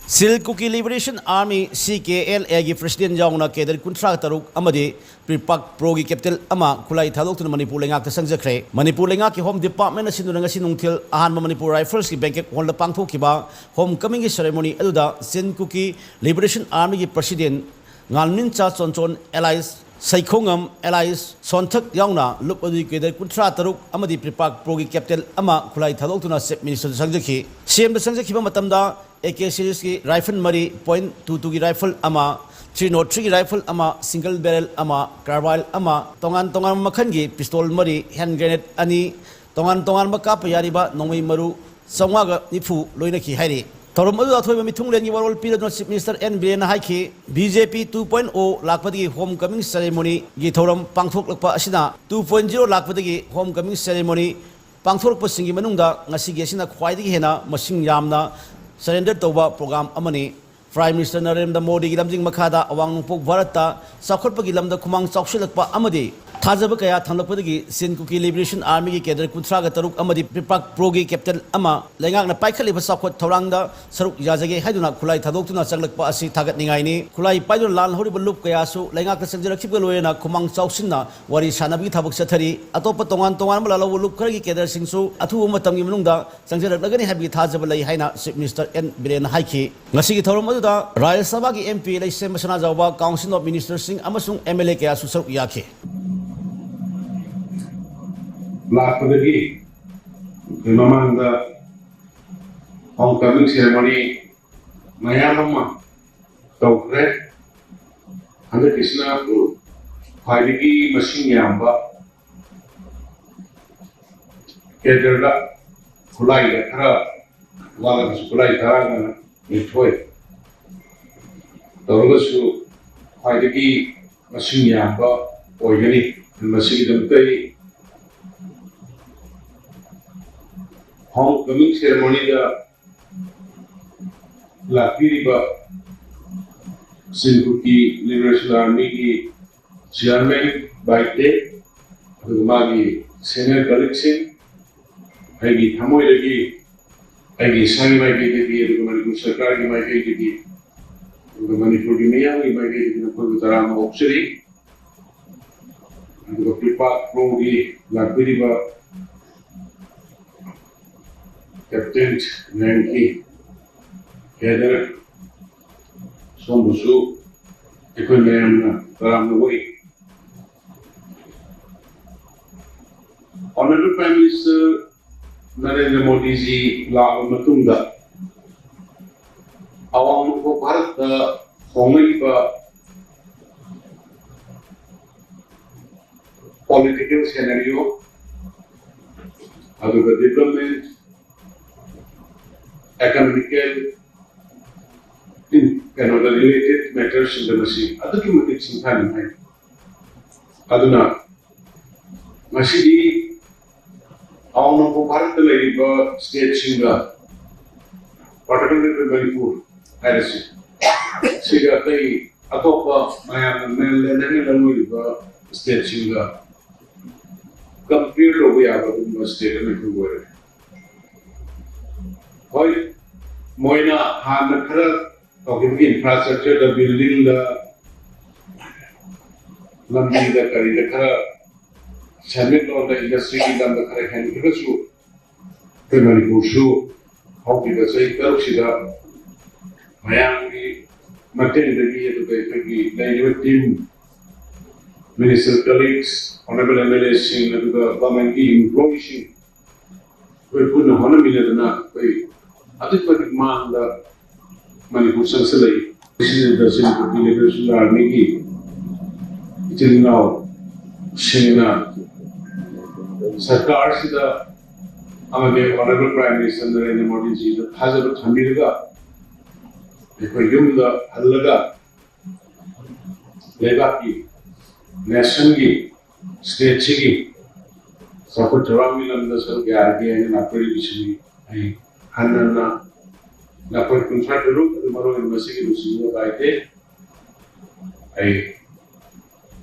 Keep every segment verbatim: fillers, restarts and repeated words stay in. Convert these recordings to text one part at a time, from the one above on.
Chin Kuki Liberation Army, C K L A ꯒꯤ president ꯌꯥꯎꯅ cadre ꯀꯨꯟꯊ꯭ꯔꯥ ꯇꯔꯨꯛ ꯑꯃꯗꯤ PREPAK Pro ꯒꯤ captain ꯑꯃ ꯈꯨꯠꯂꯥꯏ ꯊꯥꯗꯣꯛꯇꯨꯅ ꯃꯅꯤꯄꯨꯔ ꯂꯩꯉꯥꯛꯇ ꯆꯪꯖꯈ꯭ꯔꯦ꯫ ꯃꯅꯤꯄꯨꯔ ꯂꯩꯉꯥꯛꯀꯤ Home Department ꯅ ꯁꯤꯟꯗꯨꯅ ꯉꯁꯤ ꯅꯨꯡꯊꯤꯜ ꯑꯍꯥꯟꯕ ꯃꯅꯤꯄꯨꯔ Rifles ꯀꯤ banquet hall ꯗ ꯄꯥꯡꯊꯣꯛꯈꯤꯕ home coming ꯒꯤ ceremony ꯑꯗꯨꯗ Chin Kuki Liberation Army ꯒꯤ president ꯉꯥꯟꯃꯤꯟꯆꯥ ꯆꯣꯟꯆꯣꯟ, alias ꯁꯩꯈꯣꯡꯉꯝ, alias ꯁꯣꯟꯊꯛ ꯌꯥꯎꯅ ꯂꯨꯞ ꯑꯗꯨꯒꯤ cadre ꯀꯨꯟꯊ꯭ꯔꯥ ꯇꯔꯨꯛ ꯑꯃꯗꯤ PREPAK Pro ꯒꯤ captain ꯑꯃ ꯈꯨꯠꯂꯥꯏ ꯊꯥꯗꯣꯛꯇꯨꯅ Chief Minister ꯗ ꯆꯪꯖꯈꯤ꯫ C M ꯗ ꯆꯪꯖꯈꯤꯕ ꯃꯇꯝꯗ A K series ꯀꯤ rifle ꯃꯔꯤ, point two two ꯒꯤ rifle ꯑꯃ, three nought three ꯒꯤ rifle ꯑꯃ, single barrel ꯑꯃ, carbine ꯑꯃ, ꯇꯣꯉꯥꯟ ꯇꯣꯉꯥꯟꯕ ꯃꯈꯜꯒꯤ pistol ꯃꯔꯤ, hand grenade ꯑꯅꯤ, ꯇꯣꯉꯥꯟ ꯇꯣꯉꯥꯟꯕ ꯀꯥꯞꯄ ꯌꯥꯔꯤꯕ ꯅꯣꯡꯃꯩ ꯃꯔꯨ ꯆꯥꯝꯃꯉꯥꯒ ꯅꯤꯐꯨ ꯂꯣꯏꯅꯈꯤ ꯍꯥꯏꯔꯤ꯫ ꯊꯧꯔꯝ ꯑꯗꯨꯗ ꯑꯊꯣꯏꯕ ꯃꯤꯊꯨꯡꯂꯦꯟꯒꯤ ꯋꯥꯔꯣꯜ ꯄꯤꯔꯗꯨꯅ Chief Minister N ꯕꯤꯔꯦꯟꯅ ꯍꯥꯏꯈꯤ, B J P two point O ꯂꯥꯛꯄꯗꯒꯤ home coming ceremony ꯒꯤ ꯊꯧꯔꯝ ꯄꯥꯡꯊꯣꯛꯂꯛꯄ ꯑꯁꯤꯅ two point zero ꯂꯥꯛꯄꯗꯒꯤ home coming ceremony ꯄꯥꯡꯊꯣꯔꯛꯄꯁꯤꯡꯒꯤ ꯃꯅꯨꯡꯗ ꯉꯁꯤꯒꯤ ꯑꯁꯤꯅ ꯈ꯭ꯋꯥꯏꯗꯒꯤ ꯍꯦꯟꯅ ꯃꯁꯤꯡ ꯌꯥꯝꯅ surrender ꯇꯧꯕ program ꯑꯃꯅꯤ꯫ Prime Minister ꯅꯔꯦꯟꯗ꯭ꯔ ꯃꯣꯗꯤꯒꯤ ꯂꯝꯖꯤꯡ ꯃꯈꯥꯗ ꯑꯋꯥꯡ ꯅꯣꯡꯄꯣꯛ ꯚꯥꯔꯠꯇ ꯆꯥꯎꯈꯠꯄꯒꯤ ꯂꯝꯗ ꯈꯨꯃꯥꯡ ꯆꯥꯎꯁꯤꯜꯂꯛꯄ ꯑꯃꯗꯤ ꯊꯥꯖꯕ ꯀꯌꯥ ꯊꯝꯂꯛꯄꯗꯒꯤ Chin Kuki Liberation Army ꯒꯤ cadre ꯀꯨꯟꯊ꯭ꯔꯥꯒ ꯇꯔꯨꯛ ꯑꯃꯗꯤ PREPAK Pro ꯒꯤ captain ꯑꯃ ꯂꯩꯉꯥꯛꯅ ꯄꯥꯏꯈꯠꯂꯤꯕ ꯆꯥꯎꯈꯠ ꯊꯧꯔꯥꯡꯗ ꯁꯔꯨꯛ ꯌꯥꯖꯒꯦ ꯍꯥꯏꯗꯨꯅ ꯈꯨꯠꯂꯥꯏ ꯊꯥꯗꯣꯛꯇꯨꯅ ꯆꯪꯂꯛꯄ ꯑꯁꯤ ꯊꯥꯒꯠꯅꯤꯡꯉꯥꯏꯅꯤ꯫ ꯈꯨꯠꯂꯥꯏ ꯄꯥꯏꯗꯨꯅ ꯂꯥꯜꯍꯧꯔꯤꯕ ꯂꯨꯞ ꯀꯌꯥꯁꯨ ꯂꯩꯉꯥꯛꯇ ꯆꯪꯖꯔꯛꯈꯤꯕꯒ ꯂꯣꯏꯅꯅ ꯈꯨꯃꯥꯡ ꯆꯥꯎꯁꯤꯟꯅ ꯋꯥꯔꯤ ꯁꯥꯟꯅꯕꯒꯤ ꯊꯕꯛ ꯆꯠꯊꯔꯤ꯫ ꯑꯇꯣꯞꯄ ꯇꯣꯉꯥꯟ ꯇꯣꯉꯥꯟꯕ ꯂꯥꯜꯍꯧꯕ ꯂꯨꯞ ꯈꯔꯒꯤ cadre ꯁꯤꯡꯁꯨ ꯑꯊꯨꯕ ꯃꯇꯝꯒꯤ ꯃꯅꯨꯡꯗ ꯆꯪꯖꯔꯛꯂꯒꯅꯤ ꯍꯥꯏꯕꯒꯤ ꯊꯥꯖꯕ ꯂꯩ ꯍꯥꯏꯅ Chief Minister N ꯕꯤꯔꯦꯟꯅ ꯍꯥꯏꯈꯤ꯫ ꯉꯁꯤꯒꯤ ꯊꯧꯔꯝ ꯑꯗꯨꯗ ꯔꯥꯖ꯭ꯌ ꯁꯚꯥꯒꯤ M P ꯂꯩꯁꯦꯝꯕ Sanajaoba, Council of Minister ꯁꯤꯡ ꯑꯃꯁꯨꯡ M L A ꯀꯌꯥꯁꯨ ꯁꯔꯨꯛ ꯌꯥꯈꯤ꯫ ꯂꯥꯛꯄꯗꯒꯤ ꯑꯩꯈꯣꯏ ꯃꯃꯥꯡꯗ home coming ceremony ꯃꯌꯥꯝ ꯑꯃ ꯇꯧꯈ꯭ꯔꯦ꯫ ꯍꯟꯗꯛꯀꯤꯁꯤꯅ ꯈ꯭ꯋꯥꯏꯗꯒꯤ ꯃꯁꯤꯡ ꯌꯥꯝꯕ cadre ꯗ, ꯈꯨꯠꯂꯥꯏꯗ ꯈꯔ ꯋꯥꯠꯂꯒꯁꯨ ꯈꯨꯠꯂꯥꯏ ꯇꯔꯥꯒ ꯅꯤꯊꯣꯏ ꯇꯧꯔꯒꯁꯨ ꯈ꯭ꯋꯥꯏꯗꯒꯤ ꯃꯁꯤꯡ ꯌꯥꯝꯕ ꯑꯣꯏꯒꯅꯤ꯫ ꯃꯁꯤꯒꯤꯗꯃꯛꯇ ꯑꯩ home coming ceremony ꯗ ꯂꯥꯛꯄꯤꯔꯤꯕ Chin Kuki Liberation Army ꯒꯤ chairman ꯕꯥꯏꯇꯦ, ꯑꯗꯨꯒ ꯃꯥꯒꯤ senior colleague ꯁꯤꯡ, ꯑꯩꯒꯤ ꯊꯃꯣꯏꯗꯒꯤ ꯑꯩꯒꯤ ꯏꯁꯥꯒꯤ ꯃꯥꯏꯀꯩꯗꯒꯤ, ꯑꯗꯨꯒ ꯃꯅꯤꯄꯨꯔ ꯁꯔꯀꯥꯔꯒꯤ ꯃꯥꯏꯀꯩꯗꯒꯤ, ꯑꯗꯨꯒ ꯃꯅꯤꯄꯨꯔꯒꯤ ꯃꯤꯌꯥꯝꯒꯤ ꯃꯥꯏꯀꯩꯗꯒꯤ ꯅꯈꯣꯏꯕꯨ ꯇꯔꯥꯝꯅ ꯑꯣꯛꯆꯔꯤ꯫ ꯑꯗꯨꯒ ꯄ꯭ꯔꯤꯄꯥꯛ ꯀ꯭ꯔꯣꯒꯤ ꯂꯥꯛꯄꯤꯔꯤꯕ ꯀꯦꯞꯇꯦꯟ ꯔꯦꯡꯀꯤ ꯀꯦꯗꯔ ꯁꯣꯝꯕꯨꯁꯨ ꯑꯩꯈꯣꯏ ꯃꯌꯥꯝꯅ ꯇꯔꯥꯝꯅ ꯑꯣꯛꯏ꯫ Honorable Prime Minister ꯅꯔꯦꯟꯗ꯭ꯔ ꯃꯣꯗꯤꯖꯤ ꯂꯥꯛꯂꯕ ꯃꯇꯨꯡꯗ ꯑꯋꯥꯡ ꯅꯣꯡꯄꯣꯛ ꯚꯥꯔꯠꯇ ꯍꯣꯡꯂꯛꯂꯤꯕ political scenario, ꯑꯗꯨꯒ development, economical, ꯀꯩꯅꯣꯗ related matter ꯁꯤꯡꯗ ꯃꯁꯤ ꯑꯗꯨꯛꯀꯤ ꯃꯇꯤꯛ ꯁꯤꯡꯊꯥꯅꯤꯡꯉꯥꯏ꯫ ꯑꯗꯨꯅ ꯉꯁꯤꯗꯤ ꯑꯋꯥꯡ ꯅꯣꯡꯄꯣꯛ ꯚꯥꯔꯠꯇ ꯂꯩꯔꯤꯕ state ꯁꯤꯡꯒ, particularly ꯃꯅꯤꯄꯨꯔ ꯍꯥꯏꯔꯁꯤ, ꯁꯤꯒ ꯑꯇꯩ ꯑꯇꯣꯞꯄ ꯃꯌꯥꯝꯅ mainland ꯍꯥꯏꯅ ꯂꯧꯅꯔꯤꯕ state ꯁꯤꯡꯒ compare ꯇꯧꯕ ꯌꯥꯕ ꯑꯗꯨꯒꯨꯝꯕ state ꯑꯃꯈꯛ ꯑꯣꯏꯔꯦ꯫ ꯍꯣꯏ, ꯃꯣꯏꯅ ꯍꯥꯟꯅ ꯈꯔ ꯇꯧꯈꯤꯕꯒꯤ infrastructure ꯗ, building ꯗ, ꯂꯝꯕꯤꯗ ꯀꯔꯤꯗ ꯈꯔ ꯁꯦꯟꯃꯤꯠꯂꯣꯟꯗ, industry ꯒꯤ ꯂꯝꯗ ꯈꯔ ꯍꯦꯟꯈ꯭ꯔꯒꯁꯨ, ꯑꯩꯈꯣꯏ ꯃꯅꯤꯄꯨꯔꯁꯨ ꯍꯧꯈꯤꯕ ꯆꯍꯤ ꯇꯔꯨꯛꯁꯤꯗ ꯃꯌꯥꯝꯒꯤ ꯃꯇꯦꯡꯗꯒꯤ, ꯑꯗꯨꯒ ꯑꯩꯈꯣꯏꯒꯤ ꯂꯩꯔꯤꯕ team, minister colleagues, honorable M L A ꯁꯤꯡ, ꯑꯗꯨꯒ government ꯀꯤ employee ꯁꯤꯡ, ꯑꯩꯈꯣꯏ ꯄꯨꯟꯅ ꯍꯣꯠꯅꯃꯤꯟꯅꯗꯅ ꯑꯩꯈꯣꯏ ꯑꯗꯨꯛꯀꯤ ꯃꯇꯤꯛ ꯃꯥꯡꯗ ꯃꯅꯤꯄꯨꯔ ꯆꯪꯁꯤꯜꯂꯛꯏ꯫ ꯁꯤꯗ Civil Liberation Army ꯒꯤ ꯏꯆꯤꯜ ꯏꯅꯥꯎꯁꯤꯡꯅ ꯁꯔꯀꯥꯔꯁꯤꯗ ꯑꯃꯗꯤ Honorable Prime Minister ꯅꯔꯦꯟꯗ꯭ꯔ ꯃꯣꯗꯤꯖꯤꯗ ꯊꯥꯖꯕ ꯊꯝꯕꯤꯔꯒ, ꯑꯩꯈꯣꯏ ꯌꯨꯝꯗ ꯍꯜꯂꯒ ꯂꯩꯕꯥꯛꯀꯤ, nation ꯒꯤ, state ꯁꯤꯒꯤ ꯆꯥꯎꯈꯠ ꯊꯧꯔꯥꯡꯒꯤ ꯂꯝꯗ ꯁꯔꯨꯛ ꯌꯥꯔꯒꯦ ꯍꯥꯏꯅ ꯂꯥꯛꯄꯤꯔꯤꯕꯁꯤꯅꯤ꯫ ꯑꯩ ꯍꯟꯅ ꯍꯟꯅ ꯅꯈꯣꯏ ꯀꯨꯟꯊ꯭ꯔꯥ ꯇꯔꯨꯛ, ꯑꯗꯨ ꯃꯔꯨ ꯑꯣꯏꯅ ꯃꯁꯤꯒꯤ ꯂꯨꯆꯤꯡꯕ ꯄꯥꯏꯗꯦ, ꯑꯩ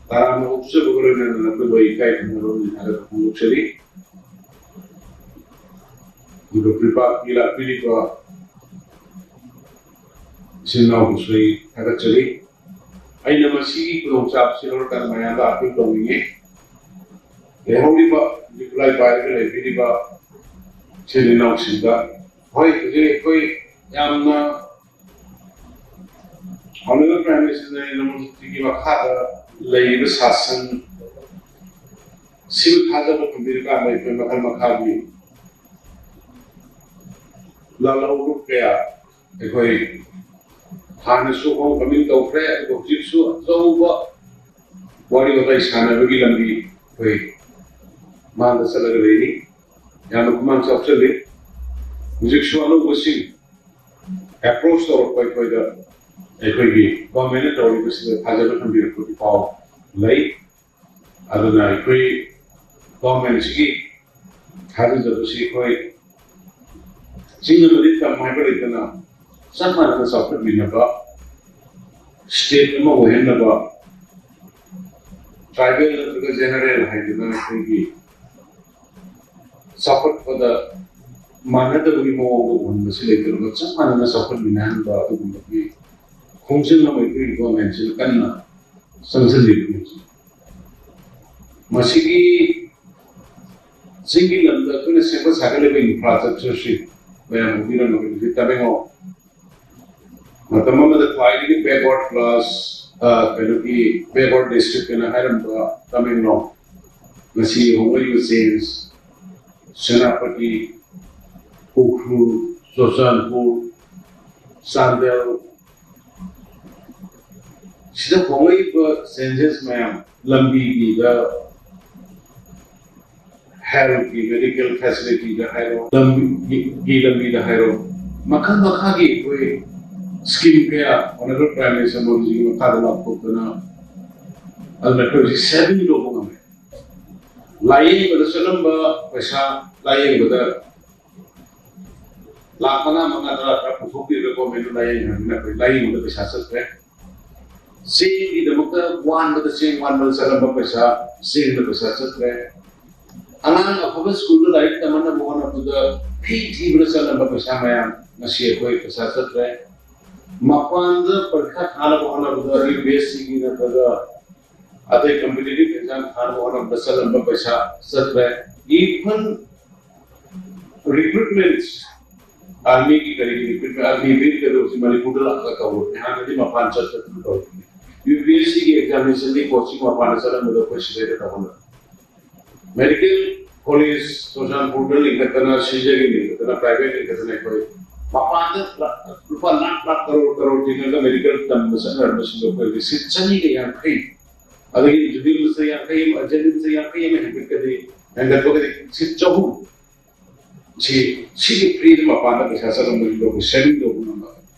ꯇꯔꯥꯝꯅ ꯑꯣꯛꯆꯕꯒ ꯂꯣꯏꯅꯅ ꯅꯈꯣꯏꯕꯨ ꯑꯩ ꯏꯀꯥꯏ ꯈꯨꯝꯅꯕ ꯑꯃꯗꯤ ꯊꯥꯒꯠꯄ ꯐꯣꯡꯗꯣꯛꯆꯔꯤ꯫ ꯑꯗꯨꯒ ꯄ꯭ꯔꯤꯄꯥꯛꯀꯤ ꯂꯥꯛꯄꯤꯔꯤꯕ ꯏꯆꯤꯟ ꯏꯅꯥꯎꯕꯨꯁꯨ ꯑꯩ ꯊꯥꯒꯠꯆꯔꯤ꯫ ꯑꯩꯅ ꯃꯁꯤꯒꯤ ꯈꯨꯗꯣꯡꯆꯥꯕꯁꯤ ꯂꯧꯔꯀꯥꯟꯗ ꯃꯌꯥꯝꯗ ꯑꯥꯄꯤꯜ ꯇꯧꯅꯤꯡꯉꯤ꯫ ꯂꯩꯍꯧꯔꯤꯕ, ꯍꯧꯖꯤꯛ ꯈꯨꯠꯂꯥꯏ ꯄꯥꯏꯔꯒ ꯂꯩꯕꯤꯔꯤꯕ ꯏꯆꯤꯟ ꯏꯅꯥꯎꯁꯤꯡꯗ, ꯍꯣꯏ, ꯍꯧꯖꯤꯛ ꯑꯩꯈꯣꯏ ꯌꯥꯝꯅ Honorable Prime Minister ꯅꯔꯦꯟꯗ꯭ꯔ ꯃꯣꯗꯤꯒꯤ ꯃꯈꯥꯗ ꯂꯩꯔꯤꯕ ꯁꯥꯁꯟ ꯁꯤꯕꯨ ꯊꯥꯖꯕ ꯊꯝꯕꯤꯔꯀꯥꯟꯗ ꯑꯩꯈꯣꯏ ꯃꯈꯜ ꯃꯈꯥꯒꯤ ꯂꯥꯜꯍꯧꯕ ꯀꯌꯥ ꯑꯩꯈꯣꯏ ꯍꯥꯟꯅꯁꯨ ꯍꯣꯝ ꯀꯃꯤꯡ ꯇꯧꯈ꯭ꯔꯦ, ꯑꯗꯨꯒ ꯍꯧꯖꯤꯛꯁꯨ ꯑꯆꯧꯕ ꯋꯥꯔꯤ ꯋꯥꯇꯥꯏ ꯁꯥꯟꯅꯕꯒꯤ ꯂꯝꯕꯤ ꯑꯩꯈꯣꯏ ꯃꯥꯡꯗ ꯆꯠꯂꯒ ꯂꯩꯔꯤ꯫ ꯌꯥꯝꯅ ꯈꯨꯃꯥꯡ ꯆꯥꯎꯁꯤꯜꯂꯤ꯫ ꯍꯧꯖꯤꯛꯁꯨ ꯑꯅꯧꯕꯁꯤꯡ ꯑꯦꯄ꯭ꯔꯣꯆ ꯇꯧꯔꯛꯄ ꯑꯩꯈꯣꯏꯗ, ꯑꯩꯈꯣꯏꯒꯤ ꯒꯣꯔꯃꯦꯟꯅ ꯇꯧꯔꯤꯕꯁꯤꯗ ꯊꯥꯖꯕ ꯊꯝꯕꯤꯔꯛꯄꯒꯤ ꯄꯥꯎ ꯂꯩ꯫ ꯑꯗꯨꯅ ꯑꯩꯈꯣꯏ ꯒꯣꯔꯃꯦꯟꯁꯤꯒꯤ ꯊꯥꯖꯖꯕꯁꯤ ꯑꯩꯈꯣꯏ ꯆꯤꯡ ꯑꯃꯗꯤ ꯇꯝ ꯍꯥꯏꯕ ꯂꯩꯇꯅ ꯆꯞ ꯃꯥꯟꯅꯅ ꯆꯥꯎꯈꯠꯃꯤꯟꯅꯕ, ꯁ꯭ꯇꯦꯠ ꯑꯃ ꯑꯣꯏꯍꯟꯅꯕ, ꯇ꯭ꯔꯥꯏꯕꯦꯜ ꯅꯠꯇ꯭ꯔꯒ ꯖꯦꯅꯔꯦꯜ ꯍꯥꯏꯗꯅ ꯑꯩꯈꯣꯏꯒꯤ ꯆꯥꯎꯈꯠꯄꯗ ꯃꯥꯟꯅꯗꯕꯒꯤ ꯃꯑꯣꯡꯗ ꯎꯍꯟꯕꯁꯤ ꯂꯩꯇꯅꯕ ꯆꯞ ꯃꯥꯟꯅꯅ ꯆꯥꯎꯈꯠꯃꯤꯟꯅꯍꯟꯕ ꯑꯗꯨꯒꯨꯝꯕꯒꯤ ꯈꯣꯡꯖꯪ ꯑꯃ ꯑꯩꯈꯣꯏꯒꯤ ꯒꯣꯔꯃꯦꯟꯁꯤꯅ ꯀꯟꯅ ꯆꯪꯁꯤꯜꯂꯤꯕꯅꯤ꯫ ꯃꯁꯤꯒꯤ ꯆꯤꯡꯒꯤ ꯂꯝꯗ ꯑꯩꯈꯣꯏꯅ ꯁꯦꯝꯒꯠ ꯁꯥꯒꯠꯂꯤꯕ ꯏꯟꯐ꯭ꯔꯥꯁ꯭ꯇ꯭ꯔꯛꯆꯔꯁꯤ ꯃꯌꯥꯝ ꯎꯕꯤꯔꯝꯃꯒꯅꯤ꯫ ꯍꯧꯖꯤꯛ ꯇꯃꯦꯡꯂꯣꯡ ꯃꯇꯝ ꯑꯃꯗ ꯈ꯭ꯋꯥꯏꯗꯒꯤ backward class, ꯑ, ꯀꯩꯅꯣꯒꯤ backward district ꯍꯥꯏꯅ ꯍꯥꯏꯔꯝꯕ ꯇꯃꯦꯡꯂꯣꯡ ꯉꯁꯤ ꯍꯣꯡꯂꯛꯂꯤꯕ ꯆꯦꯟꯖ, ꯁꯦꯅꯥꯄꯇꯤ, ꯎꯈ꯭ꯔꯨꯜ, ꯆꯨꯔꯆꯥꯟꯄꯨꯔ, ꯆꯥꯟꯗꯦꯜ, ꯁꯤꯗ ꯍꯣꯡꯂꯛꯏꯕ ꯆꯦꯟꯖꯦꯁ ꯃꯌꯥꯝ, ꯂꯝꯕꯤꯒꯤꯗ, ꯍꯦꯜꯊꯀꯤ, ꯃꯦꯗꯤꯀꯦꯜ ꯐꯦꯁꯤꯂꯤꯇꯤꯗ ꯍꯥꯏꯔꯣ, ꯂꯝꯕꯤꯒꯤ ꯂꯝꯕꯤꯗ ꯍꯥꯏꯔꯣ, ꯃꯈꯜ ꯃꯈꯥꯒꯤ ꯑꯩꯈꯣꯏ ꯁ꯭ꯀꯤꯝ ꯀꯌꯥ Honorable Prime Minister ꯃꯣꯗꯤꯖꯤꯒꯤ ꯃꯈꯥꯗ ꯂꯥꯎꯊꯣꯛꯇꯅ ꯑꯗꯨꯅ ꯑꯩꯈꯣꯏ ꯍꯧꯖꯤꯛ ꯁꯦꯚꯤꯡ ꯇꯧꯕ ꯉꯝꯃꯦ꯫ ꯂꯥꯏꯌꯦꯡꯕꯗ ꯆꯠꯂꯝꯕ ꯄꯩꯁꯥ, ꯂꯥꯏꯌꯦꯡꯕꯗ ꯂꯥꯈ ꯃꯉꯥ, ꯃꯉꯥ, ꯇꯔꯥ, ꯇꯔꯥ ꯄꯨꯊꯣꯛꯄꯤꯔꯒ ꯒꯣꯔꯃꯦꯟꯗ ꯂꯥꯏꯌꯦꯡꯉꯦ ꯍꯥꯏꯕꯅꯤꯅ ꯑꯩꯈꯣꯏ ꯂꯥꯏꯌꯦꯡꯕꯗ ꯄꯩꯁꯥ ꯆꯠꯇ꯭ꯔꯦ꯫ ꯆꯦꯡꯒꯤꯗꯃꯛꯇ ꯋꯥꯟꯕꯗ, ꯆꯦꯡ ꯋꯥꯟꯕꯗ ꯆꯠꯂꯝꯕ ꯄꯩꯁꯥ, ꯆꯦꯡꯗ ꯄꯩꯁꯥ ꯆꯠꯇ꯭ꯔꯦ꯫ ꯑꯉꯥꯡ ꯑꯐꯕ ꯁ꯭ꯀꯨꯜꯗ ꯂꯥꯏꯔꯤꯛ ꯇꯝꯍꯟꯅꯕ ꯍꯣꯠꯅꯕꯗ ꯊꯤ ꯊꯤꯕꯗ ꯆꯠꯂꯝꯕ ꯄꯩꯁꯥ ꯃꯌꯥꯝ ꯉꯁꯤ ꯑꯩꯈꯣꯏ ꯄꯩꯁꯥ ꯆꯠꯇ꯭ꯔꯦ꯫ ꯃꯄꯥꯟꯗ ꯄꯔꯤꯈꯥ ꯊꯥꯅꯕ ꯍꯣꯠꯅꯕꯗ ꯌꯨ ꯄꯤ ꯑꯦꯁ ꯁꯤꯒꯤ ꯅꯠꯇ꯭ꯔꯒ ꯑꯇꯩ competitive exam ꯊꯥꯅꯕ ꯍꯣꯠꯅꯕꯗ ꯆꯠꯂꯝꯕ ꯄꯩꯁꯥ ꯆꯠꯇ꯭ꯔꯦ꯫ Even recruitment, army ꯒꯤ ꯀꯔꯤꯒꯤ recruitment, ꯑꯒꯅꯤꯕꯤꯔ ꯀꯩꯗꯧꯁꯤ ꯃꯅꯤꯄꯨꯔꯗ ꯂꯥꯛꯑꯒ ꯇꯧꯔꯕꯅꯤ꯫ ꯍꯥꯟꯅꯗꯤ ꯃꯄꯥꯟ ꯆꯠꯇꯅ ꯇꯧꯔꯕꯅꯤ꯫ ꯌꯨ ꯄꯤ ꯑꯦꯁ ꯁꯤꯒꯤ examination ꯒꯤ coaching ꯃꯄꯥꯟꯗ ꯆꯠꯂꯝꯕꯗꯣ ꯑꯩꯈꯣꯏ ꯁꯤꯗꯩꯗ ꯇꯧꯍꯜꯂꯕꯅꯤ꯫ ꯃꯦꯗꯤꯀꯦꯜ ꯀꯣꯂꯦꯖ ꯆꯨꯔꯆꯥꯟꯄꯨꯔꯗ ꯂꯤꯡꯈꯠꯇꯅ, ꯁꯤꯖꯒꯤ ꯂꯤꯡꯈꯠꯇꯅ, private ꯂꯤꯡꯈꯠꯇꯅ ꯑꯩꯈꯣꯏ ꯃꯄꯥꯟꯗ ꯂꯨꯄꯥ ꯂꯥꯛ ꯂꯥꯛ ꯀꯔꯣꯔ ꯀꯔꯣꯔ ꯇꯤꯡꯉꯒ ꯃꯦꯗꯤꯀꯦꯜ ꯇꯝꯕ ꯆꯠꯅꯔꯝꯕꯁꯤꯡꯗꯣ ꯑꯩꯈꯣꯏ ꯁꯤꯠ ꯆꯅꯤꯒ ꯌꯥꯡꯈꯩ, ꯑꯗꯒꯤ ꯖꯨꯕꯤꯂꯤꯁꯇ ꯌꯥꯡꯈꯩ ꯑꯃ, ꯖꯦꯅꯤꯝꯁꯇ ꯌꯥꯡꯈꯩ ꯑꯃ ꯍꯦꯟꯒꯠꯀꯗꯤ, ꯍꯦꯟꯒꯠꯄꯒꯗꯤ ꯁꯤꯠ ꯆꯍꯨꯝ꯫ ꯁꯤ, ꯁꯤꯒꯤ ꯐ꯭ꯔꯤꯗ ꯃꯄꯥꯟꯗ ꯄꯩꯁꯥ ꯆꯠꯂꯝꯕꯁꯤꯡꯗꯣ ꯑꯩꯈꯣꯏ ꯁꯦꯚꯤꯡ ꯇꯧꯕ ꯉꯝꯕ꯫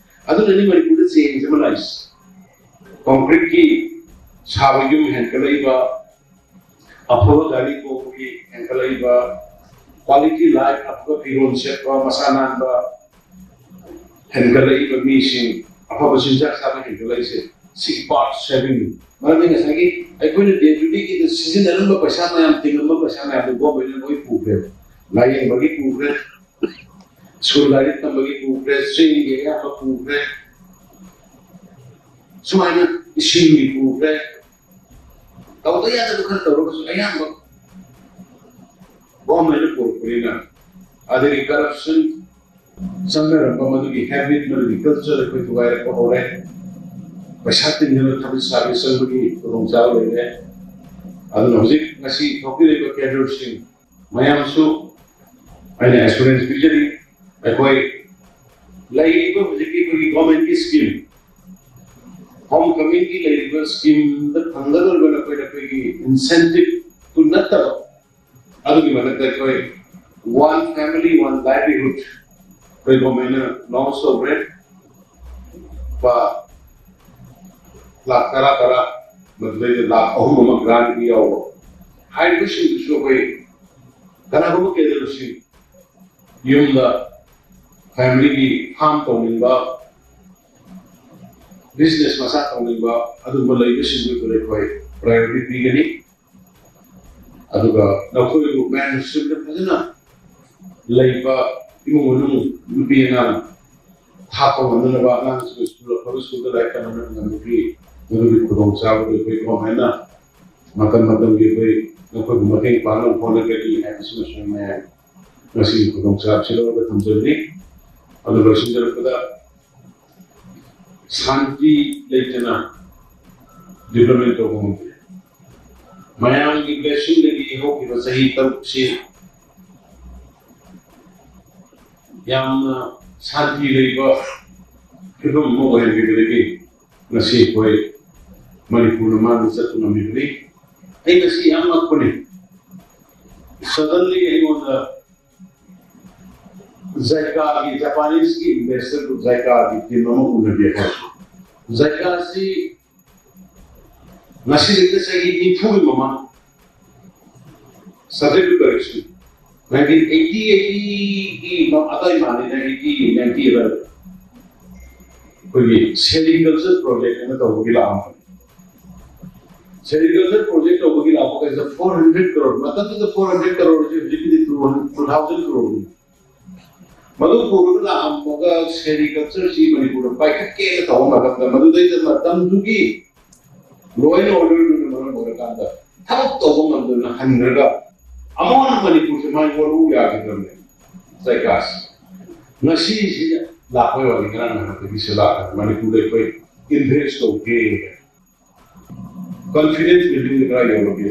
ꯑꯗꯨꯅꯅꯤ ꯃꯅꯤꯄꯨꯔꯗ ꯆꯦꯟꯖ ꯑꯃ ꯂꯥꯛꯏꯁꯦ꯫ ꯀꯣꯟꯀ꯭ꯔꯤꯠꯀꯤ ꯁꯥꯕ ꯌꯨꯝ ꯍꯦꯟꯒꯠꯂꯛꯏꯕ, ꯑꯐꯕ ꯒꯥꯔꯤ ꯇꯣꯡꯕꯒꯤ ꯍꯦꯟꯒꯠꯂꯛꯏꯕ, quality life, ꯑꯐꯕ ꯐꯤꯔꯣꯜ ꯁꯦꯠꯄ, ꯃꯁꯥ ꯅꯥꯟꯕ ꯍꯦꯟꯒꯠꯂꯛꯏꯕ, ꯃꯤꯁꯤꯡ ꯑꯐꯕ ꯆꯤꯟꯖꯥꯛ ꯆꯥꯕ ꯍꯦꯟꯒꯠꯂꯛꯏꯁꯦ ꯁꯤ part saving ꯅꯤ꯫ ꯃꯔꯝꯗꯤ ꯉꯁꯥꯏꯒꯤ ꯑꯩꯈꯣꯏꯅ day to day ꯒꯤꯗ ꯁꯤꯖꯤꯟꯅꯔꯝꯕ ꯄꯩꯁꯥ ꯃꯌꯥꯝ, ꯇꯤꯡꯉꯝꯕ ꯄꯩꯁꯥ ꯃꯌꯥꯝꯗꯨ ꯒꯣꯔꯃꯦꯟꯅ ꯂꯣꯏ ꯄꯨꯈ꯭ꯔꯦꯕ꯫ ꯂꯥꯏꯌꯦꯡꯕꯒꯤ ꯄꯨꯈ꯭ꯔꯦ, ꯁ꯭ꯀꯨꯜ ꯂꯥꯏꯔꯤꯛ ꯇꯝꯕꯒꯤ ꯄꯨꯈ꯭ꯔꯦ, ꯆꯦꯡꯒꯤ ꯑꯌꯥꯝꯕ ꯄꯨꯈ꯭ꯔꯦ꯫ ꯁꯨꯃꯥꯏꯅ ꯏꯁꯤꯡꯒꯤ ꯄꯨꯈ꯭ꯔꯦ꯫ ꯇꯧꯗ ꯌꯥꯗꯕ ꯈꯔ ꯇꯧꯔꯒꯁꯨ ꯑꯌꯥꯝꯕ ꯒꯣꯔꯃꯦꯟꯅ ꯄꯨꯔꯛꯄꯅꯤꯅ꯫ ꯑꯗꯒꯤ ꯀꯔꯞꯁꯟ ꯆꯪꯅꯔꯝꯕ ꯃꯗꯨꯒꯤ ꯍꯦꯕꯤꯠ, ꯃꯗꯨꯒꯤ ꯀꯜꯆꯔ ꯑꯩꯈꯣꯏ ꯊꯨꯒꯥꯏꯔꯛꯄ ꯍꯧꯔꯦ꯫ ꯄꯩꯁꯥ ꯇꯤꯡꯗꯅ ꯊꯕꯛ ꯁꯥꯕ ꯆꯪꯕꯒꯤ ꯈꯨꯗꯣꯡꯆꯥꯕ ꯂꯩꯔꯦ꯫ ꯑꯗꯨꯅ ꯍꯧꯖꯤꯛ ꯉꯁꯤ ꯊꯣꯛꯄꯤꯔꯤꯕ ꯀꯦꯗꯔꯁꯤꯡ ꯃꯌꯥꯝꯁꯨ ꯑꯩꯅ ꯑꯦꯁꯨꯔꯦꯟꯁ ꯄꯤꯖꯔꯤ꯫ ꯑꯩꯈꯣꯏ ꯂꯩꯔꯤꯕ ꯍꯧꯖꯤꯛꯀꯤ ꯑꯩꯈꯣꯏꯒꯤ ꯒꯣꯔꯃꯦꯟꯒꯤ ꯁ꯭ꯀꯤꯝ, ꯍꯣꯝ ꯀꯃꯤꯡꯒꯤ ꯂꯩꯔꯤꯕ ꯁ꯭ꯀꯤꯝꯗ ꯐꯪꯒꯗꯧꯔꯤꯕ ꯅꯈꯣꯏ ꯅꯈꯣꯏꯒꯤ ꯏꯟꯁꯦꯟꯇꯤꯞꯇꯨ ꯅꯠꯇꯕ, ꯑꯗꯨꯒꯤ ꯃꯊꯛꯇ ꯑꯩꯈꯣꯏ One Family One Livelihood ꯑꯩꯈꯣꯏ ꯒꯣꯔꯃꯦꯟꯅ ꯂꯣꯟꯆ ꯇꯧꯈ꯭ꯔꯦ꯫ ꯂꯨꯄꯥ ꯂꯥꯈ ꯇꯔꯥ ꯇꯔꯥ, ꯃꯗꯨꯗꯩꯗ ꯂꯥꯈ ꯑꯍꯨꯝ ꯑꯃ ꯒ꯭ꯔꯥꯟꯒꯤ ꯌꯥꯎꯕ꯫ ꯍꯥꯏꯔꯤꯕꯁꯤꯡꯗꯨꯁꯨ ꯑꯩꯈꯣꯏ ꯀꯅꯥꯒꯨꯝꯕ ꯀꯦꯗꯔꯁꯤꯡ ꯌꯨꯝꯗ ꯐꯦꯃꯤꯂꯤꯒꯤ ꯐꯥꯔꯝ ꯇꯧꯅꯤꯡꯕ, ꯕꯤꯖꯤꯅꯦꯁ ꯃꯆꯥ ꯇꯧꯅꯤꯡꯕ ꯑꯗꯨꯒꯨꯝꯕ ꯂꯩꯕꯁꯤꯡꯗꯨ ꯑꯩꯈꯣꯏ ꯄ꯭ꯔꯥꯏꯌꯣꯔꯤꯇꯤ ꯄꯤꯒꯅꯤ꯫ ꯑꯗꯨꯒ ꯅꯈꯣꯏꯕꯨ ꯃꯦꯟꯁꯇ꯭ꯔꯤꯝꯗ ꯐꯖꯅ ꯂꯩꯕ ꯏꯃꯨꯡ ꯃꯅꯨꯡ, ꯅꯨꯄꯤ ꯑꯉꯥꯡ ꯊꯥꯛꯄ ꯉꯝꯅꯅꯕ, ꯑꯉꯥꯡꯁꯤꯡ ꯁ꯭ꯀꯨꯜ, ꯑꯐꯕ ꯁ꯭ꯀꯨꯜꯗ ꯂꯥꯏꯔꯤꯛ ꯇꯝꯍꯟꯕ ꯉꯝꯕꯒꯤ ꯃꯗꯨꯒꯤ ꯈꯨꯗꯣꯡꯆꯥꯕꯗꯨ ꯑꯩꯈꯣꯏ ꯀꯃꯥꯏꯅ ꯃꯇꯝ ꯃꯇꯝꯒꯤ ꯑꯩꯈꯣꯏ ꯅꯈꯣꯏꯕꯨ ꯃꯇꯦꯡ ꯄꯥꯡꯅꯕ ꯍꯣꯠꯅꯒꯅꯤ ꯍꯥꯏꯕꯁꯤꯃꯁꯨ ꯃꯌꯥꯝ ꯉꯁꯤꯒꯤ ꯈꯨꯗꯣꯡꯆꯥꯕꯁꯤ ꯂꯧꯔꯒ ꯊꯝꯖꯕꯅꯤ꯫ ꯑꯗꯨ ꯂꯣꯏꯁꯤꯟꯖꯔꯛꯄꯗ, ꯁꯥꯟꯇꯤ ꯂꯩꯇꯅ ꯗꯤꯕ꯭ꯂꯞꯃꯦꯟ ꯇꯧꯕ ꯉꯝꯗꯦ꯫ ꯃꯌꯥꯝꯒꯤ ꯕ꯭ꯂꯦꯁꯤꯡꯗꯒꯤ ꯍꯧꯈꯤꯕ ꯆꯍꯤ ꯇꯔꯨꯛꯁꯤ ꯌꯥꯝꯅ ꯁꯥꯟꯇꯤ ꯂꯩꯕ ꯐꯤꯕꯝ ꯑꯃ ꯑꯣꯏꯍꯟꯕꯤꯕꯗꯒꯤ ꯉꯁꯤ ꯑꯩꯈꯣꯏ ꯃꯅꯤꯄꯨꯔꯅ ꯃꯥꯡꯗ ꯆꯠꯄ ꯉꯝꯃꯤꯕꯅꯤ꯫ ꯑꯩ ꯉꯁꯤ ꯌꯥꯝ ꯉꯛꯄꯅꯤ꯫ Suddenly ꯑꯩꯉꯣꯟꯗ ꯖꯥꯏꯀꯥꯒꯤ, ꯖꯄꯥꯅꯤꯁꯀꯤ ꯏꯟꯚꯦꯁꯇꯔ ꯒ꯭ꯔꯨꯞ ꯖꯥꯏꯀꯥꯒꯤ ꯇꯤꯝ ꯑꯃ ꯎꯅꯒꯦ ꯍꯥꯏ꯫ ꯖꯥꯏꯀꯥꯁꯤ ꯉꯁꯤꯗꯒꯤ ꯆꯍꯤ ꯅꯤꯐꯨꯒꯤ ꯃꯃꯥꯡ, subject to correction, nineteen eighty, eighty ꯒꯤ ꯑꯗꯥꯏ ꯃꯥꯜꯂꯤꯅ, eighty, ninety ꯑꯗꯥꯏꯗ ꯑꯩꯈꯣꯏꯒꯤ ꯁꯦꯔꯤꯀꯜꯆꯔ ꯄ꯭ꯔꯣꯖꯦꯛ ꯑꯃ ꯇꯧꯕꯒꯤ ꯂꯥꯛꯑꯝꯕꯅꯤ꯫ ꯁꯦꯔꯤꯀꯜꯆꯔ ꯄ꯭ꯔꯣꯖꯦꯛ ꯇꯧꯕꯒꯤ ꯂꯥꯛꯄ ꯀꯥꯟꯁꯤꯗ four hundred crore, ꯃꯇꯝꯗꯨꯗ four hundred crore ꯁꯤ ꯍꯧꯖꯤꯛꯀꯤꯗꯤ two hundred, two thousand crore꯫ ꯃꯗꯨ ꯄꯨꯔꯒ ꯂꯥꯛꯑꯝꯃꯒ ꯁꯦꯔꯤꯀꯜꯆꯔꯁꯤ ꯃꯅꯤꯄꯨꯔꯗ ꯄꯥꯏꯈꯠꯀꯦꯅ ꯇꯧꯕ ꯃꯇꯝꯗ, ꯃꯗꯨꯗꯩꯗ ꯃꯇꯝꯗꯨꯒꯤ ꯂꯣꯏꯅ ꯑꯣꯏꯔꯣꯏꯗꯨꯅ ꯃꯔꯝ ꯑꯣꯏꯔꯀꯥꯟꯗ ꯊꯕꯛ ꯇꯧꯕ ꯉꯝꯗꯅ ꯍꯟꯈ꯭ꯔꯒ ꯑꯃꯨꯛ ꯍꯟꯅ ꯃꯅꯤꯄꯨꯔꯁꯦ ꯃꯥꯏ ꯑꯣꯟꯕ ꯌꯥꯈꯤꯗ꯭ꯔꯕꯅꯦ꯫ ꯖꯥꯏꯀꯥꯁꯤ ꯉꯁꯤꯁꯤꯗ ꯂꯥꯛꯄꯩ ꯋꯥꯅꯤ, ꯉꯔꯥꯡ ꯅꯍꯥꯟꯗꯒꯤ ꯁꯤ ꯂꯥꯛꯑꯒ ꯃꯅꯤꯄꯨꯔꯗ ꯑꯩꯈꯣꯏ ꯏꯟꯚꯦꯁ ꯇꯧꯒꯦ, ꯀꯟꯐꯤꯗꯦꯟꯁ ꯕꯤꯜꯗꯤꯡꯗ ꯈꯔ ꯌꯧꯔꯒꯦ꯫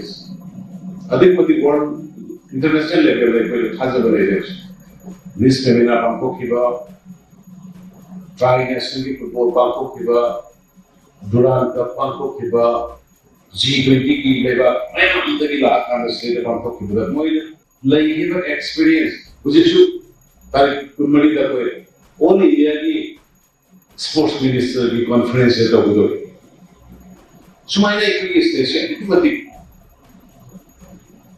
ꯑꯗꯨꯛꯀꯤ ꯃꯇꯤꯛ ꯋꯥꯔꯜ ꯏꯟꯇꯔꯅꯦꯁꯅꯦꯜ ꯂꯦꯚꯦꯜꯗ ꯑꯩꯈꯣꯏꯗ ꯊꯥꯖꯕ ꯂꯩꯔꯦ꯫ ꯃꯤꯁ ꯐꯦꯃꯤꯅꯥ ꯄꯥꯡꯊꯣꯛꯈꯤꯕ, ꯇ꯭ꯔꯥꯏ ꯅꯦꯁꯅꯦꯜꯒꯤ ꯐꯨꯠꯕꯣꯜ ꯄꯥꯡꯊꯣꯛꯈꯤꯕ, ꯗꯨꯔꯥꯟ ꯀꯞ ꯄꯥꯡꯊꯣꯛꯈꯤꯕ, ꯖꯤ ꯇ꯭ꯋꯦꯟꯇꯤꯒꯤ ꯂꯩꯕꯥꯛ ꯃꯌꯥꯝꯗꯒꯤ ꯂꯥꯛꯑꯀꯥꯟꯗ ꯁꯤꯗ ꯄꯥꯡꯊꯣꯛꯈꯤꯕꯗ ꯃꯣꯏꯅ ꯂꯩꯈꯤꯕ ꯑꯦꯛꯁꯄꯤꯔꯤꯌꯦꯟꯁ ꯍꯧꯖꯤꯛꯁꯨ ꯇꯥꯔꯤꯛ ꯀꯨꯟꯃꯔꯤꯗ ꯑꯩꯈꯣꯏ ꯑꯣꯜ ꯏꯟꯗꯤꯌꯥꯒꯤ ꯁ꯭ꯄꯣꯔꯠꯁ ꯃꯤꯅꯤꯁꯇꯔꯒꯤ ꯀꯣꯟꯐꯔꯦꯟꯁꯁꯦ ꯇꯧꯒꯗꯧꯔꯤ꯫ ꯁꯨꯃꯥꯏꯅ ꯑꯩꯈꯣꯏꯒꯤ ꯁ꯭ꯇꯦꯠꯁꯦ ꯑꯗꯨꯛꯀꯤ ꯃꯇꯤꯛ